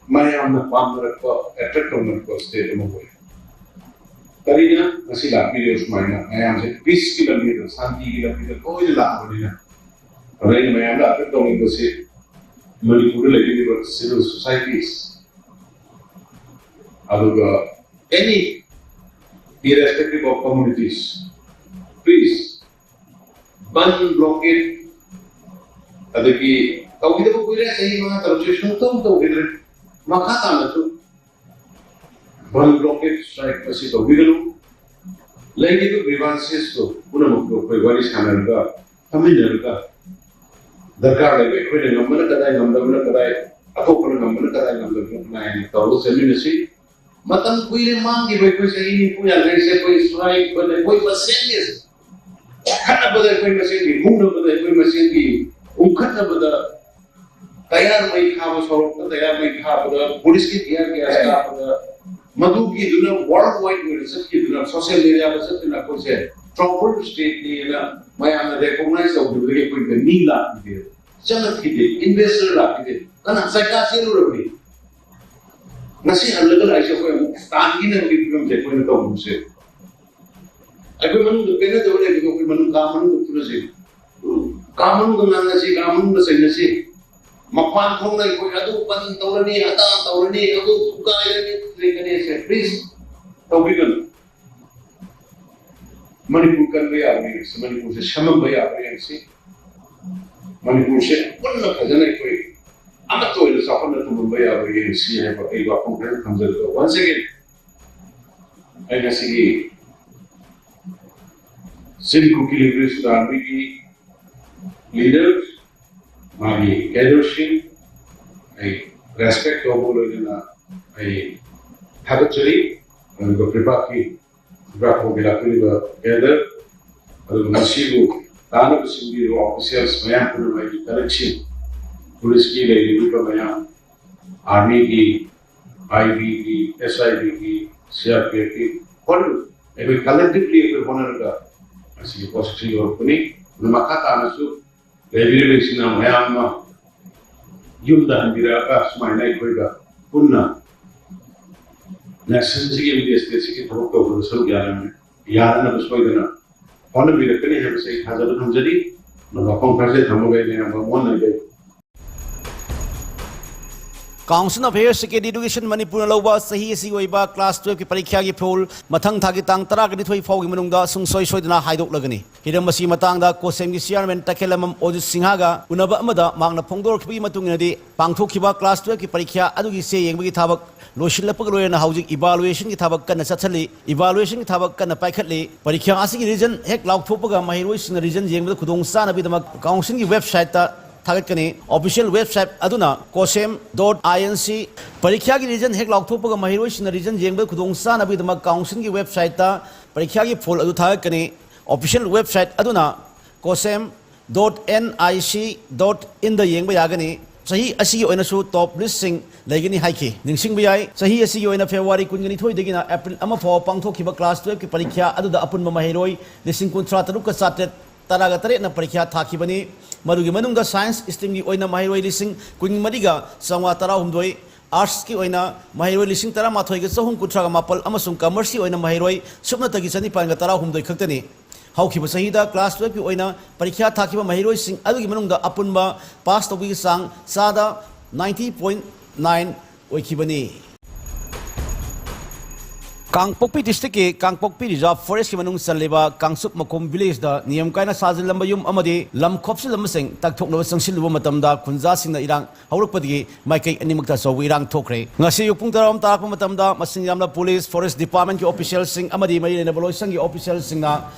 ꯃꯌꯥꯝꯅ ꯄꯥꯝꯅꯔꯛꯄ, ꯑꯦꯇ꯭ꯔꯦꯛ ꯇꯧꯅꯔꯛꯄ ꯁ꯭ꯇꯦꯠ ꯑꯃ ꯑꯣꯏ꯫ ꯀꯔꯤꯅ ꯉꯁꯤ ꯂꯥꯛꯄꯤꯔꯤꯕ ꯁꯨꯃꯥꯏꯅ ꯃꯌꯥꯝꯁꯦ ꯄꯤꯁꯀꯤ ꯂꯝꯕꯤꯗ, ꯁꯥꯟꯇꯤꯒꯤ ꯂꯝꯕꯤꯗ ꯂꯣꯏꯅ ꯂꯥꯛꯑꯕꯅꯤꯅ꯫ ꯑꯗ ꯑꯩꯅ ꯃꯌꯥꯝꯗ ꯑꯦꯇ꯭ꯔꯦꯛ ꯇꯧꯅꯤꯡꯕꯁꯤ ꯃꯅꯤꯄꯨꯔꯗ ꯂꯩꯕꯤꯔꯤꯕ ꯁꯤꯚꯤꯜ ꯁꯣꯁꯥꯏꯇꯤꯁ, ꯑꯗꯨꯒ any, irrespective of communities, please, ban blockade ꯑꯗꯒꯤ ꯇꯧꯈꯤꯗꯕ ꯀꯨꯏꯔꯦ, ꯆꯍꯤ ꯃꯉꯥ ꯇꯔꯨꯛꯁꯦ ꯁꯨꯡꯇꯧ ꯇꯧꯈꯤꯗ꯭ꯔꯦ꯫ ꯃꯈꯥ ꯇꯥꯅꯁꯨ ꯕꯟ ꯕ꯭ꯂꯣꯀꯦꯠ ꯁ꯭ꯇ꯭ꯔꯥꯏꯛ ꯑꯁꯤ ꯇꯧꯕꯤꯒꯅꯨ꯫ ꯂꯩꯔꯤꯕ ꯒ꯭ꯔꯤꯚꯥꯟꯁꯦꯁꯇꯣ ꯄꯨꯝꯅꯃꯛꯇꯨ ꯑꯩꯈꯣꯏ ꯋꯥꯔꯤ ꯁꯥꯟꯅꯔꯒ, ꯐꯝꯃꯤꯟꯅꯔꯒ, ꯗꯔꯀꯥꯔ ꯂꯩꯕ ꯑꯩꯈꯣꯏꯅ ꯉꯝꯕꯅ ꯀꯗꯥꯏ, ꯉꯝꯗꯕꯅ ꯀꯗꯥꯏ, ꯑꯇꯣꯞꯄꯅ ꯉꯝꯕꯅ ꯀꯗꯥꯏ, ꯉꯝꯗꯕꯅ ꯀꯗꯥꯏ ꯍꯥꯏꯅ ꯇꯧꯔꯒ ꯆꯠꯃꯤꯟꯅꯁꯤ꯫ ꯃꯇꯝ ꯀꯨꯏꯔꯦ ꯃꯥꯡꯈꯤꯕ ꯑꯩꯈꯣꯏ ꯆꯍꯤ ꯅꯤꯐꯨ ꯌꯥꯡꯈꯩꯁꯦ ꯑꯩꯈꯣꯏ ꯁ꯭ꯋꯥꯏ ꯑꯩꯈꯣꯏ, ꯑꯩꯈꯣꯏ ꯃꯁꯦꯟꯒꯤ ꯈꯠꯅꯕꯗ, ꯑꯩꯈꯣꯏ ꯃꯁꯦꯟꯒꯤ ꯍꯨꯅꯕꯗ, ꯑꯩꯈꯣꯏ ꯃꯁꯦꯟꯒꯤ ꯎꯪꯈꯠꯅꯕꯗ, ꯇꯌꯥꯔ ꯃꯩ ꯊꯥꯕ, ꯁꯣꯔꯣꯛꯇ ꯇꯌꯥꯔ ꯃꯩ ꯊꯥꯕꯗ, ꯄꯨꯂꯤꯁꯀꯤ ꯇꯤꯌꯥꯔ ꯒ꯭ꯌꯥꯁ ꯀꯥꯞꯄꯗ, ꯃꯗꯨꯒꯤ ꯑꯗꯨꯅ ꯋꯥꯔꯜ ꯋꯥꯏꯗ ꯑꯣꯏꯅ ꯆꯠꯈꯤꯗꯨꯅ, ꯁꯣꯁꯤꯌꯦꯜ ꯃꯦꯗꯤꯌꯥꯗ ꯆꯠꯇꯨꯅ ꯑꯩꯈꯣꯏꯁꯦ ꯇ꯭ꯔꯣꯕꯜ ꯁ꯭ꯇꯦꯠꯅꯦꯅ ꯃꯌꯥꯝꯅ ꯔꯦꯀꯣꯒꯅꯥꯏꯖ ꯇꯧꯈꯤꯕꯗꯒꯤ ꯑꯩꯈꯣꯏꯗ ꯃꯤ ꯂꯥꯛꯈꯤꯗꯦ, ꯆꯪꯉꯛꯈꯤꯗꯦ, ꯏꯟꯚꯦꯁꯇꯔ ꯂꯥꯛꯈꯤꯗꯦ, ꯀꯅꯥ ꯆꯩꯀꯥ ꯆꯦꯜꯂꯨꯔꯕꯅꯤ? ꯉꯁꯤ ꯍꯜꯂꯒ ꯂꯥꯛꯏꯁꯦ ꯑꯩꯈꯣꯏ ꯑꯃꯨꯛ ꯇꯥꯟꯈꯤꯅꯕꯒꯤ ꯐꯤꯕꯝꯁꯦ ꯑꯩꯈꯣꯏꯅ ꯇꯧꯔꯤꯁꯦ꯫ ꯑꯩꯈꯣꯏ ꯃꯅꯨꯡꯗ ꯄꯦꯟꯅꯗꯕ ꯂꯩꯕꯗꯣ ꯑꯩꯈꯣꯏ ꯃꯅꯨꯡ, ꯀꯥ ꯃꯅꯨꯡꯗ ꯐꯨꯅꯁꯤ, ꯀꯥ ꯃꯅꯨꯡꯗ ꯉꯥꯡꯅꯁꯤ, ꯀꯥ ꯃꯅꯨꯡꯗ ꯆꯩꯅꯁꯤ꯫ ꯃꯄꯥꯟ ꯊꯣꯛꯅ ꯑꯩꯈꯣꯏ ꯑꯗꯨ ꯕꯟ ꯇꯧꯔꯅꯤ, ꯑꯗꯥ ꯇꯧꯔꯅꯤ, ꯑꯗꯨ ꯊꯨꯒꯥꯏꯔꯅꯤ, ꯂꯩꯒꯅꯤꯁꯦ please ꯇꯧꯕꯤꯒꯅꯨ꯫ ꯃꯅꯤꯄꯨꯔ ꯀꯟꯕ ꯌꯥꯕ꯭ꯔꯥ ꯌꯦꯡꯁꯤ, ꯃꯅꯤꯄꯨꯔꯁꯦ ꯁꯦꯝꯃꯝꯕ ꯌꯥꯕ꯭ꯔꯥ ꯌꯦꯡꯁꯤ, ꯃꯅꯤꯄꯨꯔꯁꯦ ꯄꯨꯟꯅ ꯐꯖꯅ ꯑꯩꯈꯣꯏ ꯑꯃꯠꯇ ꯑꯣꯏꯅ ꯆꯥꯎꯈꯠꯅ ꯊꯝꯃꯝꯕ ꯌꯥꯕ꯭ꯔꯥ ꯌꯦꯡꯁꯤ ꯍꯥꯏꯕ ꯑꯩ ꯋꯥꯐꯝ ꯈꯔ ꯊꯝꯖꯔꯒ, once again ꯑꯩ ꯉꯁꯤꯒꯤ ꯆꯤꯟ ꯀꯨꯀꯤ ꯂꯤꯕꯔꯦꯁꯟ ꯑꯥꯔꯃꯤꯒꯤ ꯂꯤꯗꯔꯁ, ꯃꯥꯒꯤ ꯀꯦꯗꯔꯁꯤꯡ ꯑꯩ ꯔꯦꯁꯄꯦꯛ ꯇꯧꯕ ꯂꯣꯏꯅꯅ ꯑꯩ ꯊꯥꯒꯠꯆꯔꯤ꯫ ꯑꯗꯨꯒ ꯐꯤꯐꯥꯒꯤ, ꯐꯤꯐꯥ ꯐꯥꯎꯒꯤ ꯂꯥꯛꯄꯤꯔꯤꯕ ꯀꯦꯗꯔ, ꯑꯗꯨꯒ ꯃꯁꯤꯕꯨ ꯇꯥꯅꯕ ꯁꯤꯟꯕꯤꯔꯤꯕ ꯑꯣꯐꯤꯁꯤꯌꯦꯜꯁ ꯃꯌꯥꯝ ꯄꯨꯝꯅꯃꯛ ꯑꯩꯒꯤ ꯀꯂꯤꯛꯁꯤꯡ, ꯄꯨꯂꯤꯁꯀꯤ ꯂꯩꯔꯤꯕ ꯃꯌꯥꯝ, ꯑꯥꯔꯃꯤꯒꯤ, ꯑꯥꯏ ꯕꯤꯒꯤ, ꯑꯦꯁ ꯑꯥꯏ ꯕꯤꯒꯤ, ꯁꯤ ꯑꯥꯔ ꯄꯤ ꯑꯦꯐꯀꯤ ꯍꯣꯠꯅ-, ꯑꯩꯈꯣꯏ ꯀꯂꯦꯛꯇꯤꯚꯂꯤ ꯑꯩꯈꯣꯏ ꯍꯣꯠꯅꯔꯒ ꯃꯁꯤꯒꯤ ꯄꯣꯠꯁꯛꯁꯤ ꯌꯧꯔꯛꯄꯅꯤ꯫ ꯑꯗꯨ ꯃꯈꯥ ꯇꯥꯅꯁꯨ ꯂꯩꯕꯤꯔꯤꯕꯁꯤꯡꯅ ꯃꯌꯥꯝ ꯑꯃ ꯌꯨꯝꯗ ꯍꯟꯕꯤꯔꯛꯑꯒ ꯁꯨꯃꯥꯏꯅ ꯑꯩꯈꯣꯏꯒ ꯄꯨꯟꯅ ꯅꯦꯁꯟꯁꯤꯒꯤ ꯑꯃꯗꯤ ꯁ꯭ꯇꯦꯠꯁꯤꯒꯤ ꯊꯕꯛ ꯇꯧꯕꯗ ꯁꯔꯨꯛ ꯌꯥꯅ-, ꯌꯥꯅꯅꯕ ꯁꯣꯏꯗꯅ ꯍꯣꯠꯅꯕꯤꯔꯛꯀꯅꯤ ꯍꯥꯏꯕꯁꯦ ꯑꯩ ꯊꯥꯖꯕ ꯊꯝꯖꯔꯤ꯫ ꯑꯗꯣ ꯋꯥꯐꯝ ꯈꯔꯁꯦ ꯊꯝꯃꯒ ꯑꯩ ꯃꯌꯥꯝꯒ ꯑꯃꯨꯛ ꯍꯟꯅ Council of Higher Secondary Education ꯃꯅꯤꯄꯨꯔꯅ ꯂꯧꯕ ꯆꯍꯤ ꯑꯁꯤꯒꯤ ꯑꯣꯏꯕ class twelve ꯀꯤ ꯄꯔꯤꯈ꯭ꯌꯥꯒꯤ ꯐꯤꯌꯣꯜ ꯃꯊꯪ ꯊꯥꯒꯤ ꯇꯥꯡ ꯇꯔꯥꯅꯤꯊꯣꯏ ꯐꯥꯎꯒꯤ ꯃꯅꯨꯡꯗ ꯁꯨꯡꯁꯣꯏ ꯁꯣꯏꯗꯅ ꯍꯥꯏꯗꯣꯛꯂꯒꯅꯤ꯫ ꯍꯤꯔꯝ ꯑꯁꯤꯒꯤ ꯃꯇꯥꯡꯗ ꯀꯣꯁꯦꯝꯒꯤ chairman ꯇꯈꯦꯜꯂꯝꯕꯝ ꯑꯣꯖꯤꯠ ꯁꯤꯡꯍꯒ ꯎꯅꯕ ꯑꯃꯗ ꯃꯍꯥꯛꯅ ꯐꯣꯡꯗꯣꯔꯛꯈꯤꯕꯒꯤ ꯃꯇꯨꯡ ꯏꯟꯅꯗꯤ, ꯄꯥꯡꯊꯣꯛꯈꯤꯕ class twelve ꯀꯤ ꯄꯔꯤꯈ꯭ꯌꯥ ꯑꯗꯨꯒꯤ ꯆꯦ ꯌꯦꯡꯕꯒꯤ ꯊꯕꯛ ꯂꯣꯏꯁꯤꯜꯂꯛꯄꯒ ꯂꯣꯏꯅꯅ ꯍꯧꯖꯤꯛ evaluation ꯒꯤ ꯊꯕꯛ ꯀꯟꯅ ꯆꯠꯊꯜꯂꯤ꯫ Evaluation ꯒꯤ ꯊꯕꯛ ꯀꯟꯅ ꯄꯥꯏꯈꯠꯂꯤ꯫ ꯄꯔꯤꯈ꯭ꯌꯥ ꯑꯁꯤꯒꯤ result ꯍꯦꯛ ꯂꯥꯎꯊꯣꯛꯄꯒ ꯃꯍꯩꯔꯣꯏꯁꯤꯡꯅ result ꯌꯦꯡꯕꯗ ꯈꯨꯗꯣꯡ ꯆꯥꯅꯕꯒꯤꯗꯃꯛ council ꯒꯤ website ꯇ ꯊꯥꯒꯠꯀꯅꯤ꯫ Official website ꯑꯗꯨꯅ COSEM dot I N C꯫ ꯄꯔꯤꯈ꯭ꯌꯥꯒꯤ result ꯍꯦꯛ ꯂꯥꯎꯊꯣꯛꯄꯒ ꯃꯍꯩꯔꯣꯏꯁꯤꯡꯅ result ꯌꯦꯡꯕꯗ ꯈꯨꯗꯣꯡ ꯆꯥꯅꯕꯒꯤꯗꯃꯛ council ꯒꯤ website ꯇ ꯄꯔꯤꯈ꯭ꯌꯥꯒꯤ ꯐꯣꯜ ꯑꯗꯨ ꯊꯥꯒꯠꯀꯅꯤ꯫ Official website ꯑꯗꯨꯅ COSEM dot N I C dot in ꯗ ꯌꯦꯡꯕ ꯌꯥꯒꯅꯤ꯫ ꯆꯍꯤ ꯑꯁꯤꯒꯤ ꯑꯣꯏꯅꯁꯨ top list ꯁꯤꯡ ꯂꯩꯒꯅꯤ ꯍꯥꯏꯈꯤ꯫ ꯅꯤꯡꯁꯤꯡꯕ ꯌꯥꯏ, ꯆꯍꯤ ꯑꯁꯤꯒꯤ ꯑꯣꯏꯅ February ꯀꯨꯟꯒ ꯅꯤꯊꯣꯏꯗꯒꯤꯅ April ꯑꯃ ꯐꯥꯎꯕ ꯄꯥꯡꯊꯣꯛꯈꯤꯕ class twelve ꯀꯤ ꯄꯔꯤꯈ꯭ꯌꯥ ꯑꯗꯨꯗ ꯑꯄꯨꯟꯕ ꯃꯍꯩꯔꯣꯏ ꯂꯤꯁꯤꯡ ꯀꯨꯟꯊ꯭ꯔꯥ ꯇꯔꯨꯛꯀ ꯆꯥꯇ꯭ꯔꯦꯠ ꯇꯔꯥꯒ ꯇꯔꯦꯠꯅ ꯄꯔꯤꯈ꯭ꯌꯥ ꯊꯥꯈꯤꯕꯅꯤ꯫ ꯃꯗꯨꯒꯤ ꯃꯅꯨꯡꯗ science stream ꯒꯤ ꯑꯣꯏꯅ ꯃꯍꯩꯔꯣꯏ ꯂꯤꯁꯤꯡ ꯀꯨꯟꯃꯔꯤꯒ ꯆꯥꯝꯃꯉꯥ ꯇꯔꯥꯍꯨꯝꯗꯣꯏ, arts ꯀꯤ ꯑꯣꯏꯅ ꯃꯍꯩꯔꯣꯏ ꯂꯤꯁꯤꯡ ꯇꯔꯥꯃꯥꯊꯣꯏꯒ ꯆꯍꯨꯝ ꯀꯨꯟꯊ꯭ꯔꯥꯒ ꯃꯥꯄꯜ ꯑꯃꯁꯨꯡ commerce ꯀꯤ ꯑꯣꯏꯅ ꯃꯍꯩꯔꯣꯏ ꯁꯨꯞꯅꯇꯒꯤ ꯆꯅꯤꯄꯥꯟꯒ ꯇꯔꯥꯍꯨꯝꯗꯣꯏ ꯈꯛꯇꯅꯤ꯫ ꯍꯧꯈꯤꯕ ꯆꯍꯤꯗ class twelve ꯀꯤ ꯑꯣꯏꯅ ꯄꯔꯤꯈ꯭ꯌꯥ ꯊꯥꯈꯤꯕ ꯃꯍꯩꯔꯣꯏꯁꯤꯡ ꯑꯗꯨꯒꯤ ꯃꯅꯨꯡꯗ ꯑꯄꯨꯟꯕ pass ꯇꯧꯕꯒꯤ ꯆꯥꯡ ꯆꯥꯗ ninety point nine ꯑꯣꯏꯈꯤꯕꯅꯤ꯫ ꯀꯥꯡꯄꯣꯛꯄꯤ district ꯀꯤ ꯀꯥꯡꯄꯣꯛꯄꯤ reserve forest ꯀꯤ ꯃꯅꯨꯡ ꯆꯜꯂꯤꯕ ꯀꯥꯡꯆꯨꯞ ꯃꯈꯣꯝ village ꯇ ꯅꯤꯌꯝ ꯀꯥꯏꯅ ꯁꯥꯖꯤꯜꯂꯝꯕ ꯌꯨꯝ ꯑꯃꯗꯤ ꯂꯝ ꯈꯣꯞꯆꯤꯜꯂꯝꯕꯁꯤꯡ ꯇꯛꯊꯣꯛꯅꯕ ꯆꯪꯁꯤꯜꯂꯨꯕ ꯃꯇꯝꯗ ꯈꯨꯟꯖꯥꯁꯤꯡꯅ ꯏꯔꯥꯡ ꯍꯧꯔꯛꯄꯗꯒꯤ ꯃꯥꯏꯀꯩ ꯑꯅꯤꯃꯛꯇ ꯑꯆꯧꯕ ꯏꯔꯥꯡ ꯊꯣꯛꯈ꯭ꯔꯦ꯫ ꯉꯁꯤ ꯑꯌꯨꯛ ꯄꯨꯡ ꯇꯔꯥ ꯇꯥꯔꯛꯄ ꯃꯇꯝꯗ ꯃꯁꯤꯡ ꯌꯥꯝꯂꯕ police, forest department ꯀꯤ official ꯁꯤꯡ ꯑꯃꯗꯤ ꯃꯔꯤ ꯂꯩꯅꯕ ꯂꯣꯏꯁꯪꯒꯤ official ꯁꯤꯡꯅ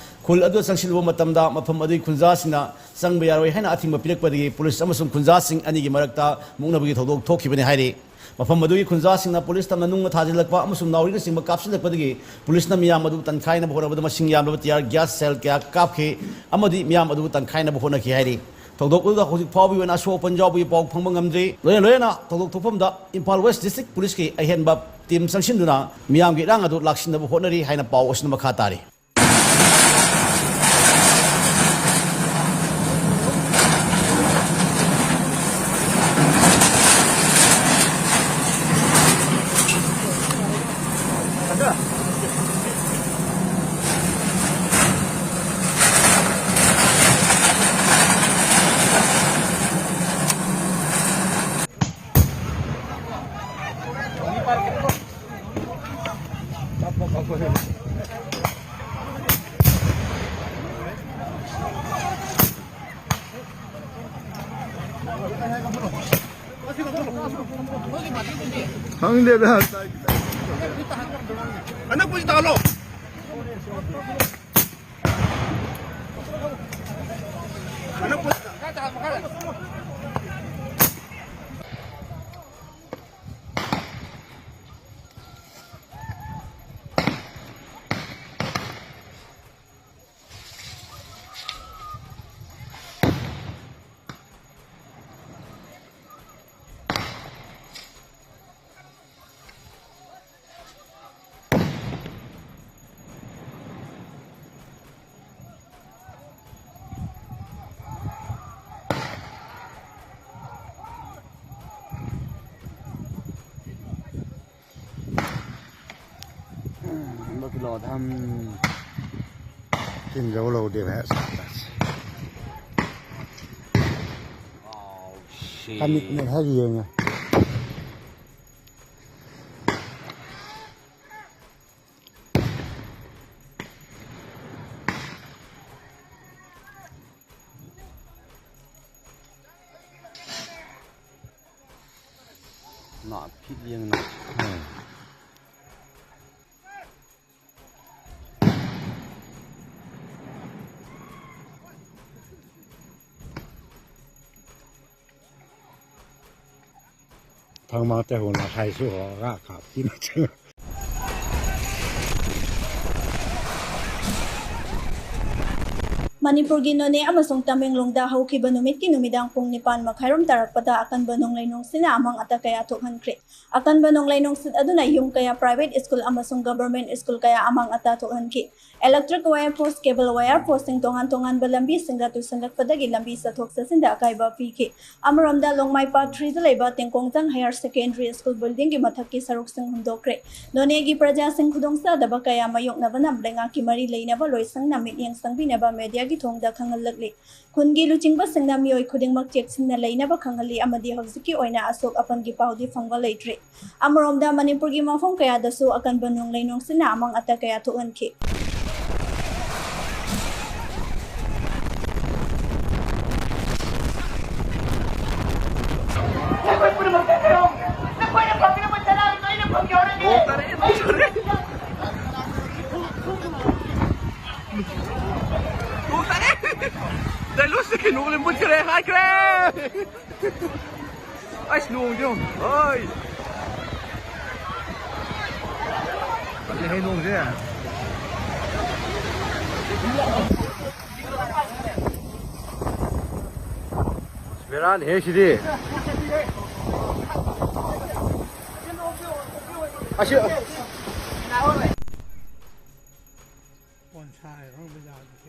ꯈꯨꯜ ꯑꯗꯨꯗ ꯆꯪꯁꯤꯜꯂꯨꯕ ꯃꯇꯝꯗ ꯃꯐꯝ ꯑꯗꯨꯒꯤ ꯈꯨꯟꯖꯥꯁꯤꯡꯅ ꯆꯪꯕ ꯌꯥꯔꯣꯏ ꯍꯥꯏꯅ ꯑꯊꯤꯡꯕ ꯄꯤꯔꯛꯄꯗꯒꯤ police ꯑꯃꯁꯨꯡ ꯈꯨꯟꯖꯥꯁꯤꯡ ꯑꯅꯤꯒꯤ ꯃꯔꯛꯇ ꯃꯨꯛꯅꯕꯒꯤ ꯊꯧꯗꯣꯛ ꯊꯣꯛꯈꯤꯕꯅꯤ ꯍꯥꯏꯔꯤ꯫ ꯃꯐꯝ ꯑꯗꯨꯒꯤ ꯈꯨꯟꯖꯥꯁꯤꯡꯅ police ꯇꯝꯅ ꯅꯨꯡꯅ ꯊꯥꯖꯤꯜꯂꯛꯄ ꯑꯃꯁꯨꯡ ꯅꯥꯎꯔꯤꯅꯆꯤꯡꯕ ꯀꯥꯞꯁꯤꯜꯂꯛꯄꯗꯒꯤ police ꯅ ꯃꯤꯌꯥꯝ ꯑꯗꯨ ꯇꯟꯈꯥꯏꯅꯕ ꯍꯣꯠꯅꯕꯗ ꯃꯁꯤꯡ ꯌꯥꯝꯂꯕ tear gas shell ꯀꯌꯥ ꯀꯥꯞꯈꯤ ꯑꯃꯗꯤ ꯃꯤꯌꯥꯝ ꯑꯗꯨ ꯇꯟꯈꯥꯏꯅꯕ ꯍꯣꯠꯅꯈꯤ ꯍꯥꯏꯔꯤ꯫ ꯊꯧꯗꯣꯛ ꯑꯗꯨꯗ ꯍꯧꯖꯤꯛ ꯐꯥꯎꯕꯒꯤ ꯑꯣꯏꯅ ꯑꯁꯣꯛ ꯑꯄꯟ ꯌꯥꯎꯕꯒꯤ ꯄꯥꯎ ꯐꯪꯕ ꯉꯝꯗ꯭ꯔꯤ꯫ ꯂꯣꯏꯅ ꯂꯣꯏꯅꯅ ꯊꯧꯗꯣꯛ ꯊꯣꯛꯐꯝꯗ ꯏꯝꯐꯥꯜ West District Police ꯀꯤ ꯑꯍꯦꯟꯕ team ꯆꯪꯁꯤꯟꯗꯨꯅ ꯃꯤꯌꯥꯝꯒꯤ ꯏꯔꯥꯡ ꯑꯗꯨ ꯂꯥꯛꯁꯤꯟꯅꯕ ꯍꯣꯠꯅꯔꯤ ꯍꯥꯏꯅ ꯄꯥꯎ ꯑꯁꯤꯅ ꯃꯈꯥ ꯇꯥꯔꯤ꯫ ꯈꯪꯗꯦꯗ꯫ ꯎꯝ, ꯀꯤꯂꯣ ꯊꯝ ꯇꯤꯟꯖꯧ ꯂꯧꯗꯦꯕ ꯍꯦꯛ ꯁꯥꯠꯂꯁꯤ꯫ ꯀꯃꯤꯠꯃꯦꯟ ꯍꯥꯏꯔꯤ ꯌꯦꯡꯉꯦ꯫ ꯅꯥ ꯐꯤꯠ ꯌꯦꯡꯅ꯫ ꯎꯝ꯫ ꯊꯪ ꯃꯥ ꯇꯦ ꯍꯣ ꯅꯥ ꯈꯥꯏ ꯁꯨ ꯍꯣ ꯔꯥ ꯈꯥ ꯄꯤ ꯃ ꯆꯪ꯫ ꯃꯅꯤꯄꯨꯔꯒꯤ ꯅꯣꯅꯦ ꯑꯃꯁꯨꯡ ꯇꯃꯦꯡꯂꯣꯡꯗ ꯍꯧꯈꯤꯕ ꯅꯨꯃꯤꯠꯀꯤ ꯅꯨꯃꯤꯗꯥꯡ ꯄꯨꯡ ꯅꯤꯄꯥꯟ ꯃꯈꯥꯏꯔꯣꯝ ꯇꯥꯔꯛꯄꯗ ꯑꯀꯟꯕ ꯅꯣꯡꯂꯩ ꯅꯨꯡꯁꯤꯠꯅ ꯑꯃꯥꯡ ꯑꯇꯥ ꯀꯌꯥ ꯊꯣꯛꯍꯟꯈ꯭ꯔꯦ꯫ ꯑꯀꯟꯕ ꯅꯣꯡꯂꯩ ꯅꯨꯡꯁꯤꯠ ꯑꯗꯨꯅ ꯌꯨꯝ ꯀꯌꯥ, private school ꯑꯃꯁꯨꯡ government school ꯀꯌꯥ ꯑꯃꯥꯡ ꯑꯇꯥ ꯊꯣꯛꯍꯟꯈꯤ꯫ Electric wire post, cable wire postꯁꯤꯡ ꯇꯣꯉꯥꯟ ꯇꯣꯉꯥꯟꯕ ꯂꯝꯕꯤꯁꯤꯡꯗ ꯇꯨꯁꯤꯜꯂꯛꯄꯗꯒꯤ ꯂꯝꯕꯤ ꯆꯠꯊꯣꯛ ꯆꯠꯁꯤꯟꯗ ꯑꯀꯥꯏꯕ ꯄꯤꯈꯤ꯫ ꯑꯃꯔꯣꯝꯗ, ꯂꯣꯡꯃꯥꯏ Part Threeꯗ ꯂꯩꯕ ꯇꯦꯡꯀꯣꯡꯖꯥꯡ Higher Secondary School buildingꯒꯤ ꯃꯊꯛꯀꯤ ꯁꯔꯨꯛꯁꯤꯡ ꯍꯨꯝꯗꯣꯛꯈ꯭ꯔꯦ꯫ ꯅꯣꯅꯦꯒꯤ ꯄ꯭ꯔꯖꯥꯁꯤꯡ ꯈꯨꯗꯣꯡꯆꯥꯗꯕ ꯀꯌꯥ ꯃꯥꯌꯣꯛꯅꯕꯅ ꯂꯩꯉꯥꯛꯀꯤ ꯃꯔꯤ ꯂꯩꯅꯕ ꯂꯣꯏꯁꯪꯅ ꯃꯤꯠꯌꯦꯡ ꯆꯪꯕꯤꯅꯕ mediaꯒꯤ ꯊꯣꯡꯗ ꯈꯪꯍꯜꯂꯛꯂꯤ꯫ ꯈꯨꯟꯒꯤ ꯂꯨꯆꯤꯡꯕꯁꯤꯡꯅ ꯃꯤꯑꯣꯏ ꯈꯨꯗꯤꯡꯃꯛ ꯆꯦꯛꯁꯤꯟꯅ ꯂꯩꯅꯕ ꯈꯪꯍꯜꯂꯤ ꯑꯃꯗꯤ ꯍꯧꯖꯤꯛꯀꯤ ꯑꯣꯏꯅ ꯑꯁꯣꯛ ꯑꯄꯟꯒꯤ ꯄꯥꯎꯗꯤ ꯐꯪꯕ ꯂꯩꯇ꯭ꯔꯤ꯫ ꯑꯃꯔꯣꯝꯗ, ꯃꯅꯤꯄꯨꯔꯒꯤ ꯃꯐꯝ ꯀꯌꯥꯗꯁꯨ ꯑꯀꯟꯕ ꯅꯣꯡꯂꯩ ꯅꯨꯡꯁꯤꯠꯅ ꯑꯃꯥꯡ ꯑꯇꯥ ꯀꯌꯥ ꯊꯣꯛꯍꯟꯈꯤ꯫ ꯅꯣꯡ ꯇꯥꯔꯦ꯫ ꯗꯥꯏꯂꯣꯁꯦ ꯀꯩꯅꯣ ꯂꯣꯏ ꯃꯨꯠꯈ꯭ꯔꯦ, ꯍꯥꯏꯈ꯭ꯔꯦ꯫ ꯑꯩꯁ, ꯅꯣꯡꯁꯦ ꯌꯦꯡꯉꯨ꯫ ꯍꯣꯏ꯫ ꯀꯜꯂꯦꯍꯦ ꯅꯣꯡꯁꯦ꯫ ꯕꯦꯔꯥꯅꯤꯍꯦ ꯁꯤꯗꯤ꯫ ꯑꯁꯤ ꯕꯣꯟꯁꯥꯏ ꯍꯧꯕ ꯌꯥꯗꯦ꯫